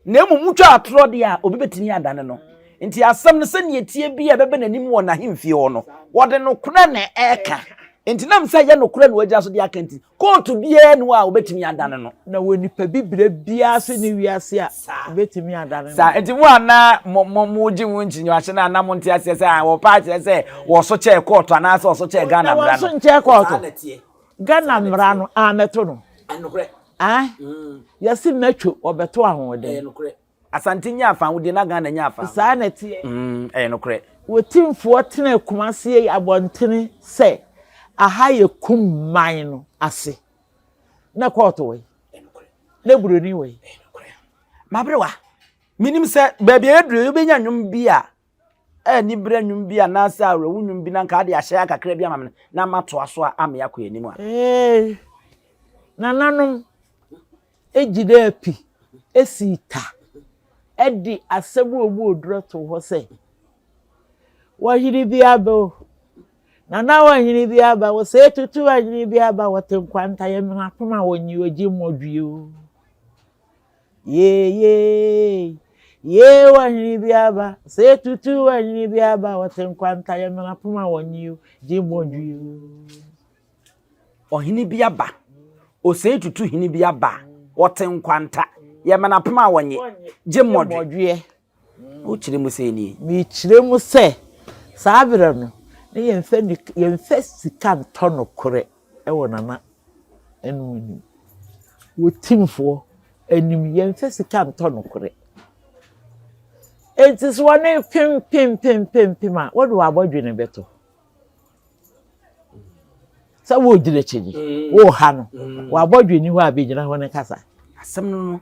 Speaker 4: Na mmom wotwa atorɔ deɛ a, obi bɛtumi adane no. Nti asɛm no sɛdeɛ ɛteɛ bi a ɛbɛba n'anim wɔ n'ahemfie hɔ no, wɔde nokorɛ na ɛreka. Nti nam sɛ ɛyɛ nokorɛ na wɔagyina so de aka nti, Kóòtù biara nni hɔ a wɔbɛtumi adane no.
Speaker 1: Na wɔ nipa bibire biara so nni wiase a wɔbɛtumi adane no.
Speaker 4: Saa nti mo a na mo mo mogye ho nkyinyewahyɛ no a na monte aseɛ sɛ ah wɔpa akyerɛ sɛ wɔso kyɛɛ kóòtù anaasɛ wɔso kyɛɛ Ghana mmara no.
Speaker 1: Na wɔnso nkyɛɛ kóòtù. Ghana mmara no ammɛto no.
Speaker 4: Ɛnokorɛ.
Speaker 1: Ah, yɛse mɛtwo wɔbɛto ahoɔden.
Speaker 4: Ɛyɛ nokorɛ. Asante nyaa fawodeɛ na Ghana nyaa fawodeɛ.
Speaker 1: Saa na ɛteɛ.
Speaker 4: Mm, ɛyɛ nokorɛ.
Speaker 1: Otimfoɔ tenaa Kumasi abɔntene sɛ aha yɛ kum man no ase. Na kɔɔto wɔ yi. Na buroni wɔ yi.
Speaker 4: Maberewa, menim sɛ baabi a yɛduru yi wobɛnya nnwom bi a aniberɛ nnwom bi anaasɛ awerɛho nnwom bi na nka ade ahyɛ akakra bi ama me na matoa so a ama yɛakɔ anim a.
Speaker 1: Ee, nananom gyinaa pi sii ta de asɛm a ɔmu oduro too hɔ sɛ, Wɔhene bi aba o, Nana wɔhene bi aba, wɔsɛe tutu wɔhene bi aba, wɔte nkwanta yɛ mena pom a wɔnyi ogye mmɔdwe o. Yee yee, yee wɔhene bi aba, sɛe tutu wɔhene bi aba, wɔte nkwanta yɛ mena pom a wɔnyi ogye mmɔdwe o.
Speaker 4: Ɔhene bi aba, Osei Tutu hene bi aba, wɔte nkwanta, yɛmena pem a wɔnye, gye mmɔdwe. Wokyerɛ mu sɛ nie?
Speaker 1: Mekyerɛ mu sɛ, saa berɛ no, na yɛmfa nik yɛmfa sika ntɔ nokorɛ wɔ Nana nom anim. Wɔ timfoɔ anim, yɛmfa sika ntɔ nokorɛ. Enti sɛ wɔne pem pem pem pem pem a, wode w'abɔdwene bɛto. Sɛ wogyina akyi ni, mm. woha no, mm. wabɔ dwene hɔ a bɛgyina hɔ ne kasa.
Speaker 4: Asɛm no no,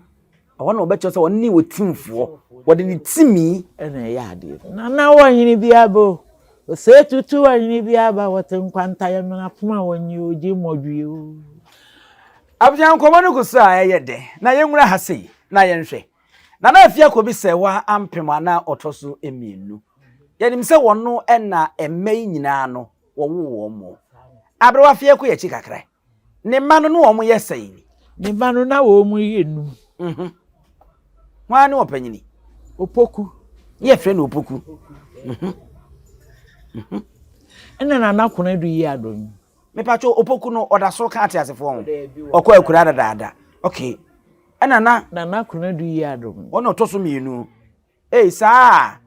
Speaker 4: ɛhɔ na wɔbɛkyerɛ sɛ ɔne wɔ timfoɔ, wɔde ne timi.
Speaker 1: Ɛna ɛyɛ adeɛ. Nana wɔ hene bi aba o, osee tutu wɔ hene bi aba, wɔte nkwanta yɛ mena poma wɔnyi ogye mmɔdwie o.
Speaker 4: Abusua nkɔmmɔ no gu so a ɛyɛ dɛ na yɛnwura ha sei na yɛnhwɛ. Nana Afia Kobi Sɛwa ampem anaa ɔtɔ so mmienu. Yɛnim sɛ wɔno na mma yi nyinaa no wɔwoo wɔn mo. Aberewa Afia kɔ yɛakyi kakra. Ne mma no na wɔn yɛ sɛn ni?
Speaker 1: Ne mma no na wɔn yɛ num.
Speaker 4: Mhm. Hwan ne ɔpanyini?
Speaker 1: Opoku.
Speaker 4: Ne yɛfrɛ no Opoku. Mhm.
Speaker 1: Mhm. Ɛna Nana Konadu yi adɔ yi.
Speaker 4: Mepatwo Opoku no ɔda so ka ateasefoɔ ho? Ɔkɔ akura dadaada. Okay. Ɛna na.
Speaker 1: Nana Konadu yi adom.
Speaker 4: Ɔna ɔtɔ so mmienu. Ei saa.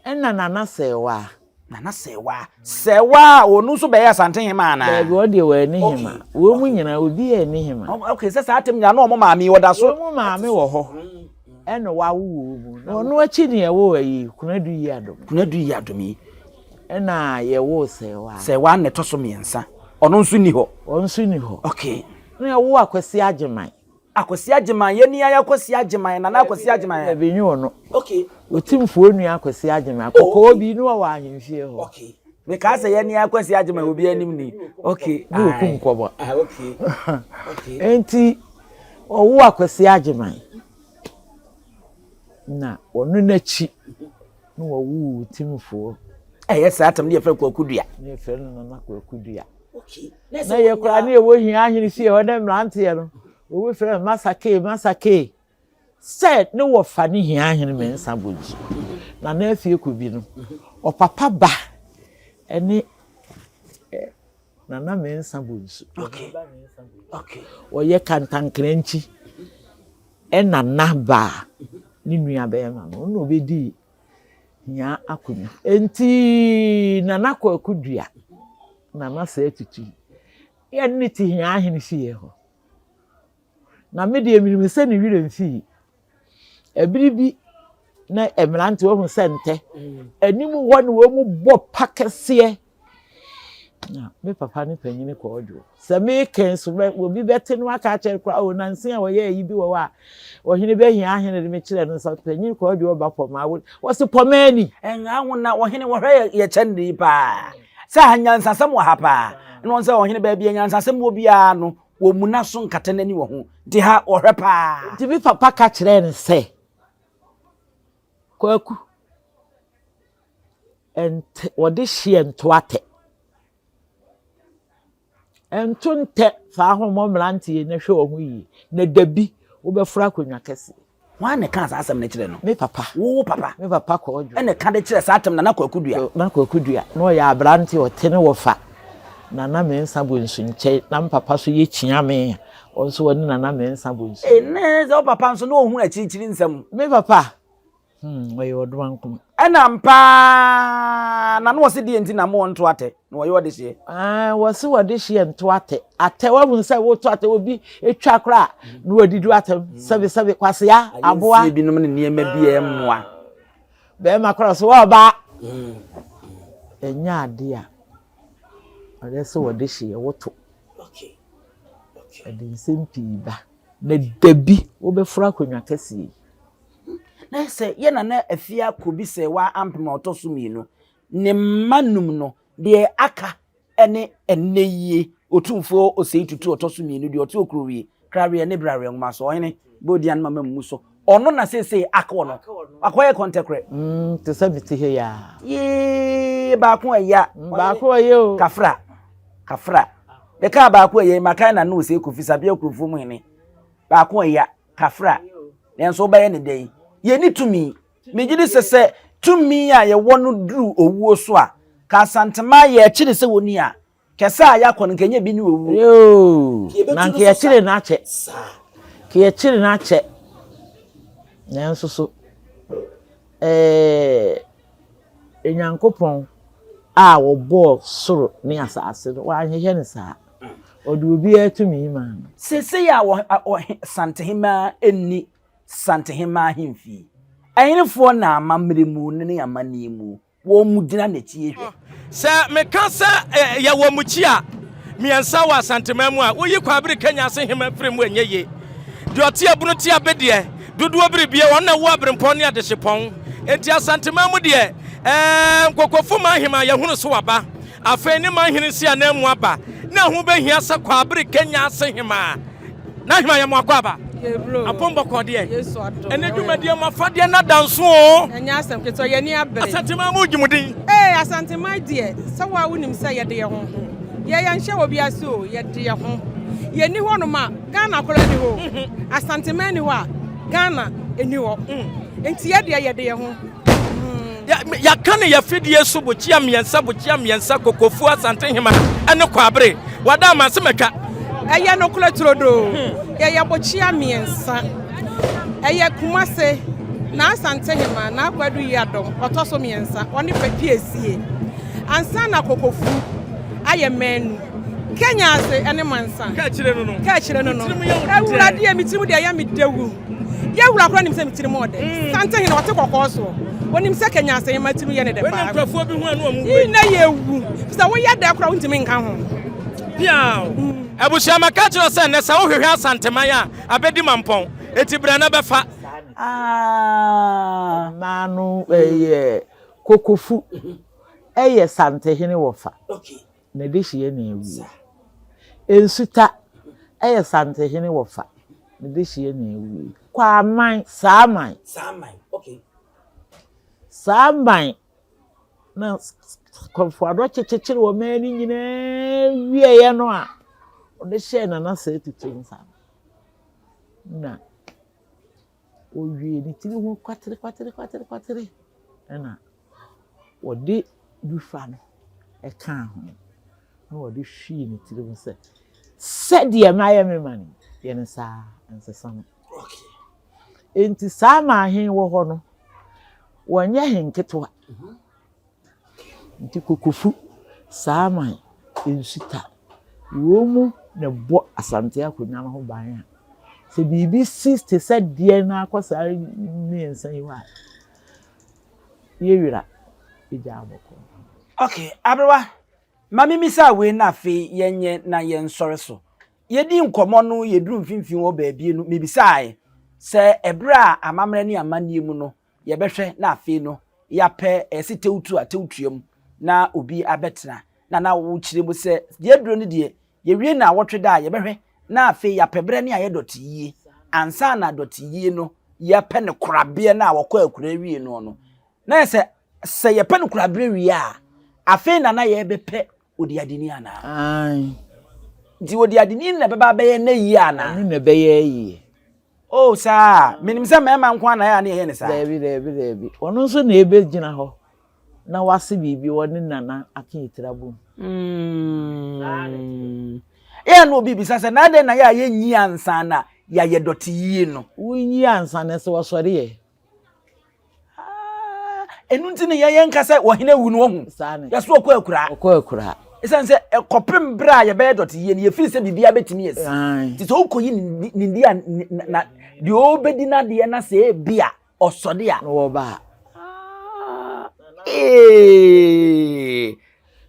Speaker 1: Ɛna Nana Sɛɛwaa.
Speaker 4: Nana Sɛɛwaa. Sɛɛwaa ɔno nso bɛyɛ Asante hema anaa?
Speaker 1: Daabi ɔno deɛ wɔanni hema. Wɔn mu nyinaa obi anni hema.
Speaker 4: Okay sɛ saa tem nyinaa na wɔn maame ɔda so.
Speaker 1: Wɔn mu maame wɔ hɔ. Ɛna wawo wɔn mu. Na ɔno akyi ne yɛwoo ayi Konadu yi adom.
Speaker 4: Konadu yi adom yi.
Speaker 1: Ɛna yɛwoo Sɛɛwaa.
Speaker 4: Sɛɛwaa na ɛtɔ so mmiɛnsa. Ɔno nso nni hɔ.
Speaker 1: Ɔno nso nni hɔ.
Speaker 4: Okay.
Speaker 1: Na yɛwoo Akwasi Agyeman.
Speaker 4: Akwasi Agyeman, yɛn ni ayɛ Akwasi Agyeman, Nana Akwasi Agyeman.
Speaker 1: Dabi, nyɛ ɔno.
Speaker 4: Okay.
Speaker 1: Otimfoɔ nua Akwasi Agyeman, kɔkɔɔ bi, ne ɔwɔ ahemfie hɔ.
Speaker 4: Okay. Mekaa sɛ yɛn ni Akwasi Agyeman, obi anim ni. Okay.
Speaker 1: Ne okum kɔbɔ.
Speaker 4: Ah, okay. Okay.
Speaker 1: Enti, ɔwoo Akwasi Agyeman. Na ɔno n'akyi na wɔwoo Otimfoɔ.
Speaker 4: Ɛyɛ saa tam ne yɛfrɛ Kwaku Dua.
Speaker 1: Ne yɛfrɛ no Nana Kwaku Dua.
Speaker 4: Okay.
Speaker 1: Na yɛ koraa ne yɛwɔ hia ahene fie hɔ ne mmeranteɛ no, obi frɛ no Masa Kee, Masa Kee. Sɛ ne wɔfa ne hia ahene Mensah Bonsu. Nana Afie Kobi no, ɔpapa ba ne Nana Mensah Bonsu.
Speaker 4: Okay. Okay.
Speaker 1: Ɔyɛ Kantankrankyi ɛnana ba ne nua bɛrima no, ɔno na ɔbɛdii hia akonnwa. Enti Nana Kwaku Dua, Nana Sɛ Tutu, yɛne no te Hia Ahene fie hɔ. Na me deɛ menim sɛ ne werɛ mfii. Ɛbere bi na mmerante wɔhu sɛ ntɛ anim hɔ na wɔn bɔ pa kɛseɛ. Na me papa ne panyin kɔ ɔdwo. Sɛ meka nso bɛ obi bɛte no aka akyerɛ koraa o nansi a wɔyɛ ayi bi wɔ hɔ a ɔhene bɛhia ahene de me kyerɛ no sɛ panyin kɔ ɔdwo ɔba pɔmaa wo wɔsi pɔmaa ni.
Speaker 4: Ɛnha ho na ɔhene wɔhwɛ yɛ yɛ kyɛn de paa. Sɛ ha nyansasɛm wɔ ha paa. Ɛna wɔn sɛ ɔhene baabi a nyansasɛm wɔ biara no wɔmuna so nkata n'ani wɔ ho. Nti ha wɔhwɛ paa.
Speaker 1: Nti me papa ka kyerɛɛ no sɛ Kwaku ɛnte wɔde hyeɛ nto atɛ. Ɛnto ntɛ saa ho mmɔ mmeranteɛ na hwɛ wɔn ho yie na dabi wobɛforo akonnwa kɛseɛ.
Speaker 4: Hwan na ɛkaa saa asɛm no kyerɛ no?
Speaker 1: Me papa.
Speaker 4: Wo papa?
Speaker 1: Me papa Kwadwo.
Speaker 4: Ɛna ɛka de kyerɛ saa atɛm Nana Kwaku Dua.
Speaker 1: Nana Kwaku Dua. Na ɔyɛ aberante ɔte ne wɔfa Nana Mensah Bonsu nkyɛn. Na me papa nso yɛ Kyiame a ɔno nso ɔne Nana Mensah Bonsu.
Speaker 4: Ee, ne sɛ wo papa nso na ɔhunu akyirikyiri nsɛm.
Speaker 1: Me papa. Hmm, ɔyɛ ɔdomankoma.
Speaker 4: Ɛna ampa ara, na na wɔse deɛ nti na mo nto atɛ, na wɔyɛ ɔdehyeɛ.
Speaker 1: Ah, wɔse wɔdehyeɛ nto atɛ. Atɛ, wahu sɛ woto atɛ, obi etwa koraa na wadidi atɛm. Sɛbe sɛbe, kwasea, aboa.
Speaker 4: Ayensie binom ne nneɛma bi a ɛmmoa.
Speaker 1: Bɛrima koraa so wɔba. Ɛnyɛ ade a ɔyɛ sɛ wɔdehyeɛ woto. Ɛde nsɛm pii ba. Na dabi wobɛforo akonnwa kɛseɛ yi.
Speaker 4: Na sɛ yɛ nana Afia Kobi Sɛɛwaa Ampem a ɔtɔ so mmienu, ne mma num no, deɛ aka ne ɛnnɛ yie Otumfoɔ Osei Tutu ɔtɔ so mmienu, deɛ ɔte Okurowie, Kraweɛ ne Braweɛ Nwoma so, ɔhene Bodian Mama Mmu so, ɔno na seesei aka ɔno, wakɔyɛ kɔntɛkorɛ.
Speaker 1: Mm, te sɛ mete ha yi ara.
Speaker 4: Yee, baako ɛya.
Speaker 1: Mm, baako ɛyɛ o.
Speaker 4: Kafra, kafra. Mekaa baako ɛyɛ, makae na no Osei Kofi Sabea Kurofuo mu hene. Baako ɛya. Kafra, nanso wobɛyɛ no dɛn? Yɛnni tumi. Megye di sɛ sɛ tumi a yɛwɔ no duru owuo so a, ka Asantema yɛkyere sɛ wɔni a, kɛsɛ a yɛakɔ no nka ɛnyɛ bi ne owuo.
Speaker 1: Yoo, na nka yɛkyere no akyɛ. Nka yɛkyere no akyɛ. Nanso so, ɛɛ. Onyankopɔn a ɔbɔɔ soro ne asase no, wanhyehyɛ no saa. Ɔde obiara tumi maa no.
Speaker 4: Seesei a Santehemaa nni Santehemaa ahemfie, ɛhenefoɔ na amammerɛ mu ne amanneɛ mu wɔgyina n'akyi hwɛ?
Speaker 3: Sɛ meka sɛ yɛwɔ mmukyia mmiɛnsa wɔ Asanteman mu a, woyi Kwabere Kenya ase hema firi mu a ɛnyɛ yie. Deɛ ɔte abunu te abe deɛ, dodoɔ biribie, ɔno na ɛwɔ aberempɔn ne adehyepɔn. Enti Asanteman mu deɛ, ɛɛ, Nkokofo man hema yɛahunu so waba. Afei ne man hene nsi ananmu aba, na ɛho bɛhia sɛ Kwabere Kenya ase hema. N'ahema yɛ mo akwaaba. Apom bɔkɔɔ deɛ. Ɛnɛ dwumadie mo afadeɛ no ada nso o.
Speaker 5: Ɛnyɛ asɛm ketewa, yɛn ani abere.
Speaker 3: Asanteman mo gye mo din.
Speaker 5: Ee Asanteman deɛ, sɛ wo a wonim sɛ yɛde yɛn ho. Yɛ yɛnhyɛ wɔ bi ase o, yɛde yɛn ho. Yɛnni hɔ nom a, Ghana koraa nni hɔ o. Asanteman nni hɔ a, Ghana nni hɔ. Nti yɛ deɛ yɛde yɛn ho.
Speaker 3: Yɛaka no yɛfidie so bokyia mmiɛnsa bokyia mmiɛnsa Kokofuo Asantehema ne Kwaabere wada ama ase matwa.
Speaker 5: Ɛyɛ nokorɛ turodoo yɛyɛ bokyia mmiɛnsa ɛyɛ Kumase na Asantehema na Akwadu Yiadom ɔtɔ so mmiɛnsa ɔne Piesie ansa na Kokofu ayɛ manu Kenya ase ɛne Mansa
Speaker 3: Ka akyire no no
Speaker 5: Ka akyire no no Awurade me tirim deɛ ɛyɛ me dɛwu. Yɛ wura koraa nim sɛ me tirim ɔdɛ. Mm. Sante hene ɔte kɔkɔɔ soɔ. Onim sɛ kanya asɛn ma tirim yɛ ne dɛ paa.
Speaker 3: Nkurɔfoɔ bi ho ano ɔmo
Speaker 5: wei. Na yɛ wu. Sɛ woyɛ dɛ koraa wontumi nka ho.
Speaker 3: Piaw. Mm. Abusua maka kyerɛ sɛ nnɛ sɛ wohwehwɛ Asanteman a abɛdi mampɔn. Eti brɛ na bɛfa.
Speaker 4: Ah.
Speaker 1: Mmaa no ɛyɛ kokofu ɛyɛ Santehene wɔfa.
Speaker 4: Okay.
Speaker 1: Na dehyeɛ na awuo. Nsuta yɛ Santehene wɔfa. Na dehyeɛ na awuo. Kwaman, Saaman.
Speaker 4: Saaman, okay.
Speaker 1: Saaman na Kɔmfoadɔ kyekyekyere wɔ man no nyinaa wieɛ no a, ɔde hyɛɛ Nana Sɛ Tutu nsa no. Na ɔwie ne tiri ho kwatere kwatere kwatere kwatere ɛna Wɔde dufa no kaa ho, na wɔde hwii ne tirim sɛ, Sɛdeɛ mayɛ me man yi, yɛ no saa ara, nsesa no. Enti saa man he wɔ hɔ no, wɔnyɛ he nketewa. Nti Kokofu, saa man, Nsuta, wɔn mu na ɛbɔ Asante akonnwa no ho ban a. Sɛ biribi si te sɛ deɛ no akɔ saa mmiɛnsa yi hɔ a, yɛwira gyaa bɔkɔɔ.
Speaker 4: Ok, aberewa, ma memmisa wei na afei yɛnyɛ na yɛnsɔre so. Yɛdii nkɔmmɔ no yɛduruu mfimfini hɔ baabi no, mebisaae sɛ ɛberɛ a amammerɛ ne amanneɛ mu no yɛbɛhwɛ na afei no yɛapɛ ɛse tewtu a tewtua mu na obi abɛtena na na wokyerɛ mu sɛ deɛ aduro no deɛ yɛwie naawɔtwe da a yɛbɛhwɛ na afei yɛapɛ berɛ ne ayɛ dɔteyie ansa na dɔteyie no yɛapɛ no korabeɛ no a wɔkɔ akura wie no no na yɛ sɛ sɛ yɛpɛ no koraberɛ wie a afei na na yɛbɛpɛ odiadeni anaa?
Speaker 1: Aane.
Speaker 4: Nti odiadeni na ɛbɛba abɛyɛ n'ayie anaa?
Speaker 1: Ɔno na ɛbɛyɛ ayie.
Speaker 4: Oh saa, menim sɛ mmarima nko ara na ɛyɛ a na yɛyɛ no saa.
Speaker 1: Daabi, daabi, daabi. Ɔno nso na ɛbɛgyina hɔ na wase biribi ɔne Nana Akeetira bom.
Speaker 4: Mm. Yɛ na obi bisa sɛ na adɛn na yɛ a yɛnyi ansa na yɛayɛ dɔte yie no?
Speaker 1: Wonyi ansa na sɛ wɔsɔre yɛ.
Speaker 4: Ah, ɛno nti ne yɛyɛ nka sɛ ɔhene awu no wahu yɛso ɔkɔ akura
Speaker 1: ɔkɔ akura
Speaker 4: ɛsiane sɛ ɛkɔpem berɛ a yɛbɛyɛ dɔte yie no yɛfiri sɛ biribiara bɛtumi asi nti sɛ wokɔyi ne di a na deɛ ɔbɛdi no adeɛ na sɛ ebi a ɔsɔde a
Speaker 1: na wɔba a
Speaker 4: ah, ee.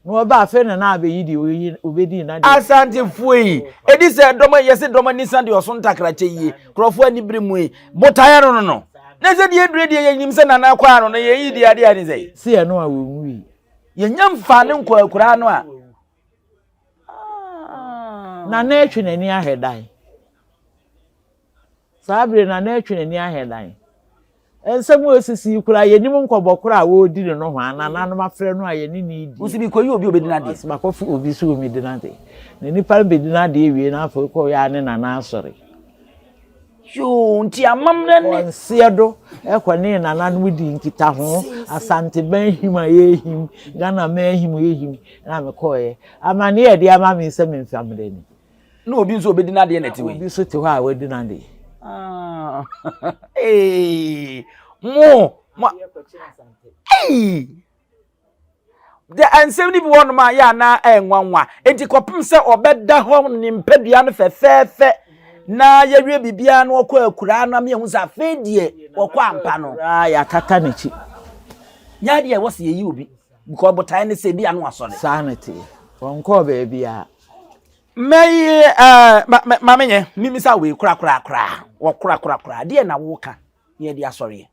Speaker 1: Na ɔba afei na na abɛyi deɛ ɔyi ɔbɛdi n'adeɛ.
Speaker 4: Asantefoɔ yi, ɛdi sɛ dɔm yɛse dɔm ani sa deɛ ɔso ntakrakyɛ yie, nkurɔfoɔ ani bere mu yi, botaeɛ no no no. Na sɛ deɛ adure deɛ yɛnim sɛ nana kɔ ano no yɛyi deɛ adeɛ ade sɛ.
Speaker 1: Se ɛno a wɔnwui.
Speaker 4: Yɛnya mfaa ne nkɔ akuraa no a.
Speaker 1: Nana atwi n'ani ahwɛ dan. Saa bere no na atwe n'ani ahwɛ dan. Nsɛm a esisi yi koraa, yennim nkɔmmɔ koro a wɔredi no nohoa. Nananom afrɛ no a yɛne no redi.
Speaker 4: Wose mekɔyi obi a obedi n'adeɛ.
Speaker 1: Ɔse makɔfa obi sɛ ommedi n'ade. Na nipa no bedi n'adeɛ wie na afei kɔyɛ a ne nana asɔre.
Speaker 4: Yoo, nti amammerɛ ne.
Speaker 1: Kɔ nseɛ do kɔ ne nananom di nkitaho. Asanteman him a yɛrehim, Ghanaman him a yɛhim na mekɔeɛ. Amanneɛ a ɛde ama me sɛ memfa mmrɛ ni.
Speaker 4: Na obi nso obedi n'adeɛ na ɛte wei.
Speaker 1: Obi nso te hɔ a wadi n'adeɛ.
Speaker 4: Ah, ee, mo, mo, ee. De nsɛm no bi wɔ nom a yɛ anaa ɛnwanwa. Enti kɔpem sɛ ɔbɛda hɔ ne mpadua no fɛfɛɛfɛ na yɛwie biribiara na ɔkɔ akuraa no ama yɛhu sɛ afei deɛ ɔkɔ ampa no.
Speaker 1: Yɛakata n'akyi.
Speaker 4: Nyɛ adeɛ a ɛwɔ sɛ yɛyi obi because botaeɛ ne sɛ ebi ano asɔre.
Speaker 1: Saa na ɛteɛ. Ɔnkɔɔ baabiara.
Speaker 4: Mɛyi ɛɛ ma ma ma menyɛ mimisa wei korakorakora wɔ korakorakora deɛ na woka ne yɛde asɔreɛ.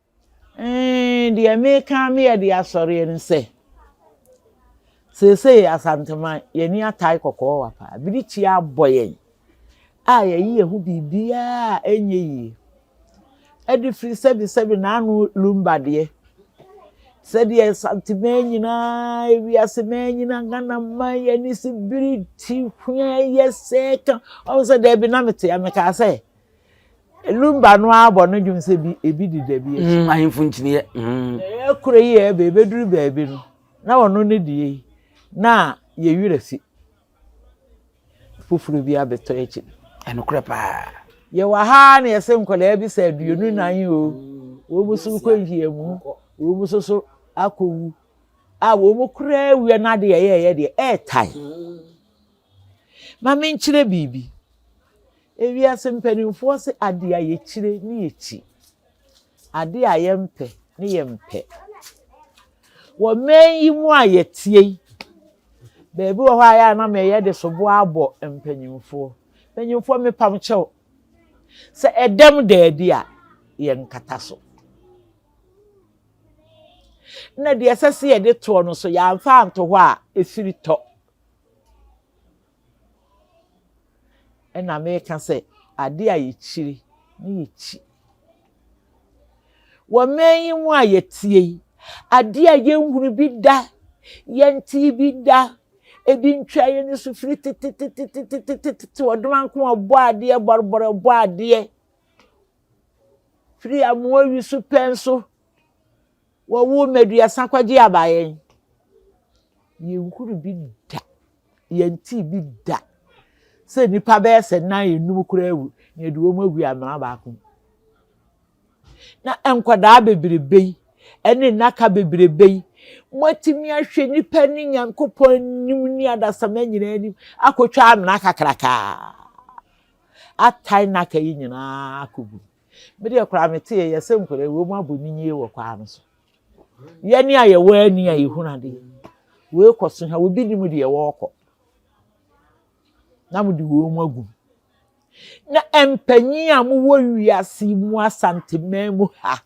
Speaker 1: Mm, deɛ meka me yɛde asɔreɛ no sɛ seesei Asanteman yɛni atae kɔkɔɔ wa paa birikyi abɔ yɛn a yɛyi yɛn ho biribiara a ɛnyɛ yie. Ɛde firi sɛbisɛbi n'ano lumba deɛ. Sɛdeɛ Nsanteman nyinaa, ewiase man nyinaa, Ghana man yɛn ani si biri ti hwea yɛ sɛ ka. Ɔmo sɛ daabi na mete a mekaa sɛ lumba no abɔ no dwom sɛ bi ebi deda bi akyi.
Speaker 4: Mm, ahemfo nkyiniiɛ. Mm.
Speaker 1: Ɛyɛ koro yi yɛ ɛbɛ ebeduru baabi no na ɔno ne deɛ yi na yɛ werɛ fi. Foforɔ bi abɛtɔ akyiri.
Speaker 4: Ɛnokorɛ paa.
Speaker 1: Yɛwɔ ha na yɛsɛ nkwadaa bi sɛ 24 o, wɔn nso kɔ nhyiamu, wɔn nso so akɔwu. A wɔn koraa awia no adeɛ yɛyɛ deɛ ɛɛtae. Ma menkyerɛ biribi. Ewiase mpanimfoɔ se adeɛ a yɛkyire ne yɛkyi. Adeɛ a yɛmpɛ ne yɛmpɛ. Wɔ man yi mu a yɛteɛ yi, baabi wɔ hɔ a yɛ a na meyɛ de soboɔ abɔ mpanyimfoɔ. Mpanyimfoɔ mepam kyɛw. Sɛ ɛdɛm da adi a, yɛnkata so. Na deɛ ɛsɛ sɛ yɛde toɔ no so, yɛamfa anto hɔ a, ɛfiri tɔ. Ɛna meka sɛ ade a yɛkyiri ne yɛkyi. Wɔ man yi mu a yɛteɛ yi, ade a yɛnhunu bi da, yɛntee bi da, ebi ntwa yɛn ani so firi tetetetetetete, ɔdomanko ɔbɔ adeɛ, bɔrebɔre ɔbɔ adeɛ, firi amoa wi so pɛn so. Wɔwoo me aduasa kɔgye aba yɛn. Yɛnhunu bi da, yɛntee bi da sɛ nnipa bɛyɛ sɛ nnan enum koraa awu na yɛde wɔn agu amena baako mu. Na nkwadaa bebrebe yi ne nnaka bebrebe yi, moatumi ahwɛ nnipa ne Nyankopɔn anim ne adasamma nyinaa anim akɔtwa amena kakrakaa. Atae nnaka yi nyinaa akɔgu. Me deɛ koraa meteeɛ yɛ sɛ nkwadaa yi wɔn abɔ ninyie wɔ kwan no so. Yɛne a yɛwɔ ani a yɛhunu adeɛ. Wei kɔ so ha, obi nim deɛ wɔrekɔ. Na mode wɔn mu agu. Na mpanyin a mowɔ wiase mu Asanteman mu ha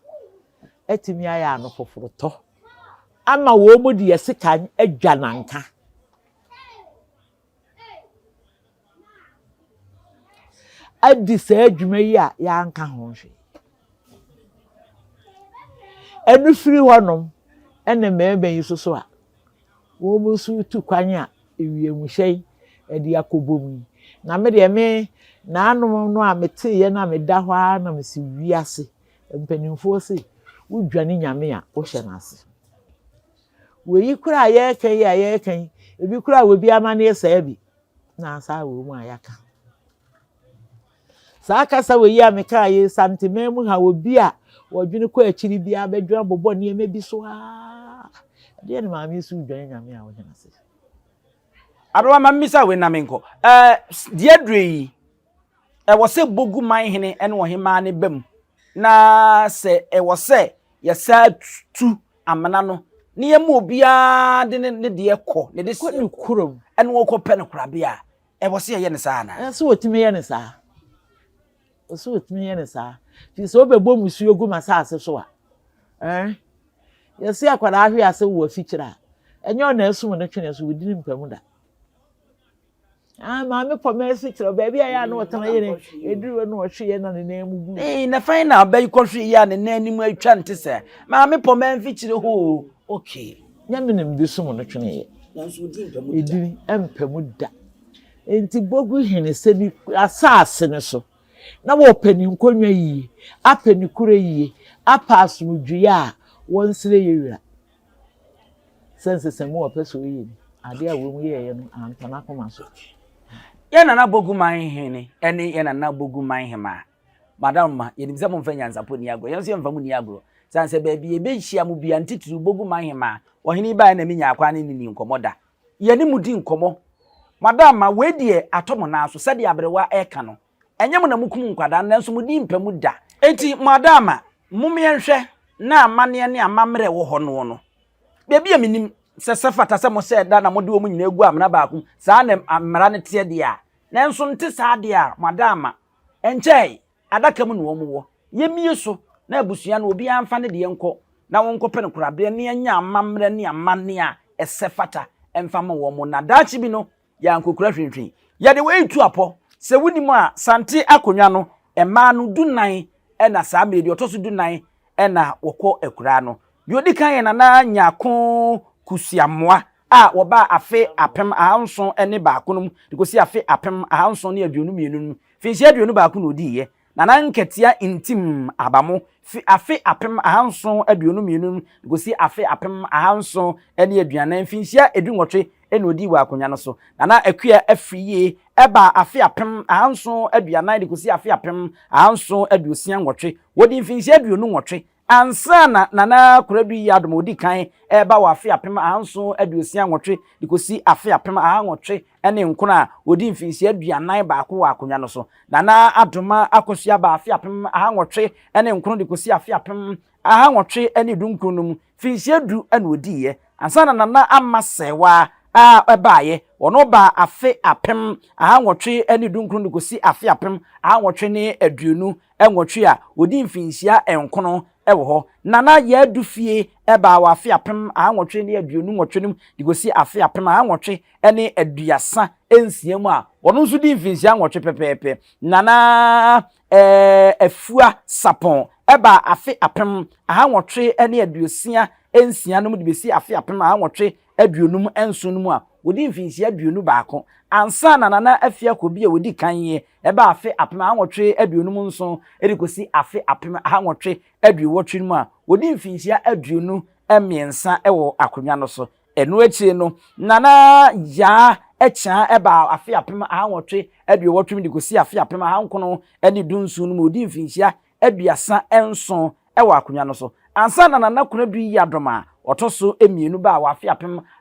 Speaker 1: atumi ayɛ ano foforotɔ ama wɔn mu deɛ sika adwa nanka. Adi saa adwuma yi a yɛanka ho hwee. Ɛno firi hɔnom ɛna mmarima yi nso so a wɔn nso retu kwan a ewiemhyɛn de akɔbɔ mu yi. Na me deɛ me naanom no a meteeɛ no a meda hɔ ara na mesi wiase mpanimfoɔ se wodwane Nyame a wohyɛ no ase. Wei koraa a yɛreka yi a yɛreka yi, ebi koraa wɔ bi amanneɛ saa bi na asa wɔ mu a yɛaka. Saa kasa wei a mekaa yi, Santeman mu ha, obi a wɔdwene kɔ akyiri biara bɛdwene abobɔ nneɛma bi so aa. Ɛdeɛ ne maame yi so redwane Nyame a ɔnyɛ n'ase.
Speaker 4: Aberewa ma mmisa wei na menkɔ. Ɛɛ deɛ aduro yi, ɛwɔ sɛ bogu man hene ne ɔhemaa no ba mu na sɛ ɛwɔ sɛ yɛsaa tu amena no na yɛma obiara de ne ne deɛ kɔ ne de
Speaker 1: kɔ ne kurom
Speaker 4: ɛna wɔkɔ pɛ no korabea a ɛwɔ sɛ yɛyɛ no saa anaa?
Speaker 1: Ɛsɛ wɔtumi yɛ no saa. Ɛsɛ wɔtumi yɛ no saa. Nti sɛ wobɛbɔ musuo gu m'asase so a, ɛn, yɛse akwadaa ahwe ase wɔ afikyire a, ɛnyɛ ɔna asum no twene so, wɔdi ne mpa mu da. Ah, maame pɔ mɛsi kyerɛ baabi a yɛ a na ɔtena yɛ ne eduru hɔ na ɔhwe yɛ na ne nan mu bu.
Speaker 4: Ee, na fɛn na ɔbɛ kɔhwe yɛ a ne nan anim atwa nte sɛ maame pɔ mɛnfi kyerɛ hɔ o. Okay.
Speaker 1: Nyame na mede sum no twene yɛ.
Speaker 4: Nanso odi mpɛ mu da.
Speaker 1: Edini mpɛ mu da. Enti bogu hene sɛ ne asaase no so na wɔpɛ ne nkonnwa yie, apɛ ne kuro yie, apɛ asomdwoeɛ a wɔnsrɛ yɛ wura. Sɛ nsesɛmu a ɔpɛ sɛ ɔyɛ ni, adeɛ a wɔn yɛeɛ no antɔ n'akoma so.
Speaker 4: Yɛn Nana Boguman Hene ne yɛn Nana Boguman Hemaa, Madam ma, yɛnim sɛ momfa nyansapɔ nni agorɔ, yɛn nso yɛmfa mo nni agorɔ. Sane sɛ baabi yɛbɛhyia mo biara, ne titiriw Boguman Hemaa, ɔhene yi baeɛ na menyaa kwan ne no nni nkɔmmɔ da. Yɛne mo di nkɔmmɔ. Madam ma, wei deɛ atɔ mo nan so, sɛdeɛ aberewa reka no. Ɛnyɛ mo na mokum nkwadaa no, nanso mo din mpa mu da. Enti, mo adaama, mom yɛnhwɛ na amanneɛ ne amammerɛ a ɛwɔ hɔ noɔ no. Baabi a menim sɛ sɛ fata sɛ mohyɛ da na mode wɔn nyinaa gu amena baako mu, saa na mmara no teɛ deɛ a, nanso nte saa deɛ a, mo adaama, ɛnkyɛe, adaka mu na wɔn wɔ. Yɛmmie so na abusua no obiara mfa ne deɛ nkɔ na wɔnkɔpɛ no koraberɛ na yɛnyɛ amammerɛ ne amanneɛ a ɛsɛ fata mfa ma wɔn, na daakye bi no, Yɛ ankokora hwinhwin. Yɛde wei retu apɔ. Sɛ wonim a, Sante akonnwa no, mmaa no dunnan na saa mmerɛ yi, deɛ ɔtɔ so dunnan na wɔkɔ akuraa no. Deɛ ɔdi kan yɛ Nana Nyarko Kusiamoah a wɔbaa afe 7001 no mu de kɔsi afe 1722 no mu. Mfinhyia 21 na ɔdiiɛ. Nana Nketia Ntim Abamo fi afe 1722 mu de kɔsi afe 1740, mfinhyia 18 na ɔdii wɔ akonnwa no so. Nana Akua Afriyie baa afe 1740 de kɔsi afe 1768. Wɔdii mfinhyia 28 ansa na Nana Konadu Yiadom a ɔdi kan reba wɔ afe 1768 de kɔsi afe 1809 a ɔdii mfinhyia 41 wɔ akonnwa no so. Nana Adoma Akosua baa afe 1809 de kɔsi afe 1819 no mu, mfinhyia du na ɔdiiɛ ansa na Nana Ama Serwaa a ɛbaeɛ. Ɔno baa afe 1819 de kɔsi afe 1828 a ɔdii mfinhyia nkono wɔ hɔ. Nana Yadu Fie baa wɔ afe 1828 no mu de kɔsi afe 1836 mu a ɔno nso dii mfinhyia nwɔtwe pɛpɛɛpɛ. Nana Afua Sapɔn baa afe 1866 no mu de bɛsi afe 1857 no mu a ɔdii mfinhyia 21 ansa na Nana Afia Kobi a ɔdi kan yi baa afe 1857 de kɔsi afe 1888 no mu a ɔdii mfinhyia 23 wɔ akonnwa no so. Ɛno akyiri no, Nana Yaa Kyaa baa afe 1888 mu de kɔsi afe 1917 no mu, ɔdii mfinhyia 37 wɔ akonnwa no so. Ansa na Nana Konadu Yiadom a ɔtɔ so mmienu baa wɔ afe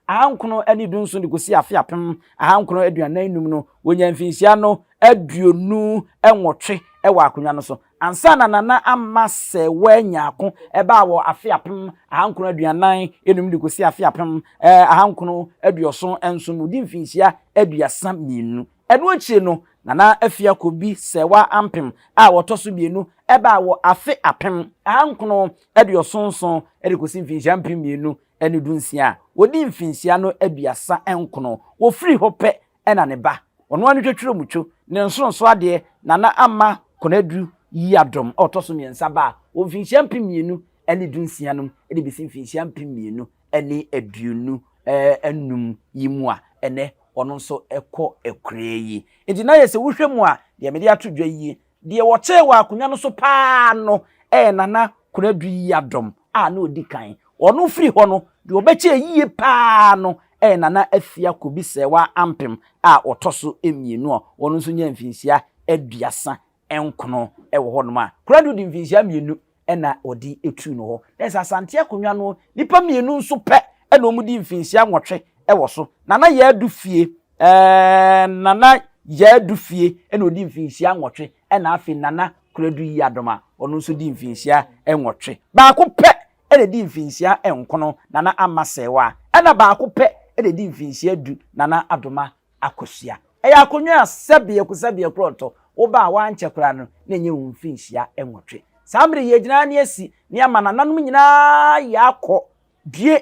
Speaker 4: 917 de kɔsi afe 1945 no, wɔnyaa mfinhyia no 28 wɔ akonnwa no so. Ansa na Nana Ama Sewaa Nyarko baa wɔ afe 1945 de kɔsi afe 1977 no, ɔdii mfinhyia 32. Ɛno akyire no, Nana Afia Kobi Sewaa Ampem a ɔtɔ so mmienu baa wɔ afe 1977 de kɔsi mfinhyia 2016 a ɔdii mfinhyia no 39. Wɔfirii hɔ pɛ na ne ba, ɔno ara ne twatwerɛmutwo, ne nsonso adeɛ, Nana Ama Konadu Yiadom a ɔtɔ so mmiɛnsa baa wɔ mfinhyia 2016 no mu de bɛsi mfinhyia 2025 yi mu a ɛnnɛ ɔno nso kɔ akuraa yi. Nti na yɛ sɛ wohwɛ mu a, deɛ mede ato dwa yi, deɛ wɔkyɛɛ wɔ akonnwa no so paa no yɛ Nana Konadu Yiadom a na ɔdi kan. Ɔno firi hɔ no, deɛ ɔbɛkyɛɛ yie paa no yɛ Nana Afia Kobi Serwaa Ampem a ɔtɔ so mmienu a ɔno nso nyaa mfinhyia 39 wɔ hɔnom a Konadu de mfinhyia mmienu na ɔde tuu no hɔ. Na ɛsɛ Asante akonnwa no nnipa mmienu nso pɛ na wɔdi mfinhyia 8 wɔ so. Nana Yaa Dufie, ɛɛ Nana Yaa Dufie na ɔdi mfinhyia 8 ɛna afei Nana Konadu Yiadom a ɔno nso di mfinhyia 8. Baako pɛ na ɛdi mfinhyia 9, Nana Ama Serwaa, ɛna baako pɛ na ɛdi mfinhyia 10, Nana Adoma Akosua. Ɛyɛ akonnwa a sɛbeɛ ko sɛbeɛ korɔntɔ, woba a woankyɛ koraa no na ɛnyɛ wo mfinhyia 8. Saa mmerɛ yi yɛgyina ha ne asi ne ama nananom nyinaa yɛ akɔ due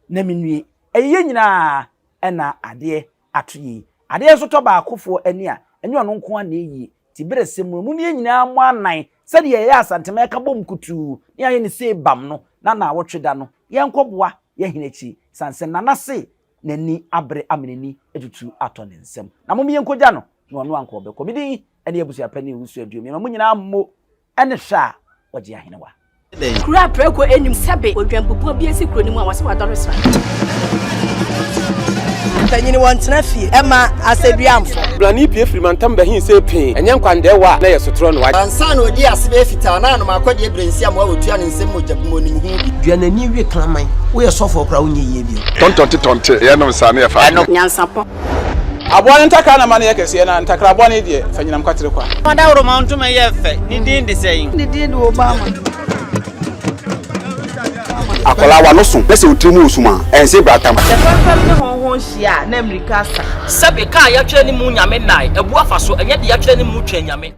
Speaker 4: na menue. Ɛyɛ yɛn nyinaa na adeɛ ato yei. Adeɛ nso tɔ baakofoɔ ani a, ɛnyɛ ɔno nko ara na ɛyie. Nti berɛ sɛ mu no, mom yɛn nyinaa mmɔ anan sɛdeɛ yɛyɛ Asantema yɛka bom kutuu na yɛayɛ no sei bam no, na naawɔtwe da no, yɛnkɔboa yɛn hene akyi, sane sɛ Nana se n'ani abere ama n'ani atutu atɔ ne nsam. Na mom yɛnkɔgya no, na ɔno anka ɔbɛkɔ. Me din ne Abusuapanin Owusu Aduom. Mema mo nyinaa mmo ne hwɛ a ɔgye ahenewa.
Speaker 6: Kuro a prako nnim sɛbe odwanbubuo bi asi kuro no mu a wɔse wadɔre sra.
Speaker 7: Mpanyin wɔntena fie ɛma asɛduamfo.
Speaker 8: Blani pue firi mantam bɛhe see pee, ɛnyɛ nkwandɛɛwa a na ɛyɛ sotorɔ no.
Speaker 9: Ansa na ɔdii ase bɛyɛ fitaa na anom akɔdeɛ berɛ nsi amoa wɔtua ne nsam mogya bi mu ɔnim ho bi.
Speaker 10: Dua n'ani we kraman. Woyɛ sɔfoɔ koraa wonyɛ yie bio.
Speaker 11: Tɔntɔnte tɔnte yɛnom saa ne yɛfa adwene.
Speaker 6: Nyansapɔ.
Speaker 12: Aboa no ntakra na ma no yɛ kɛseɛ, na ntakra bɔne deɛ, fa nyinam kwatere kwa.
Speaker 13: Ɔdawuroma ntoma yɛ fɛ. Ne din de sɛn?
Speaker 14: Ne din de Obama.
Speaker 15: Akwadaa w'ano so na sɛ wo tiri mu wɔ sum a, ɛnse bratam.
Speaker 16: Sɛ fɛmfɛm ne hɔnhɔn hyia a, na mmirika asa.
Speaker 3: Sɛbe, ka a yɛatwerɛ ne mu Nyame nnae, abu afa so, ɛnyɛ deɛ yɛatwerɛ ne mu Twɛn Nyame.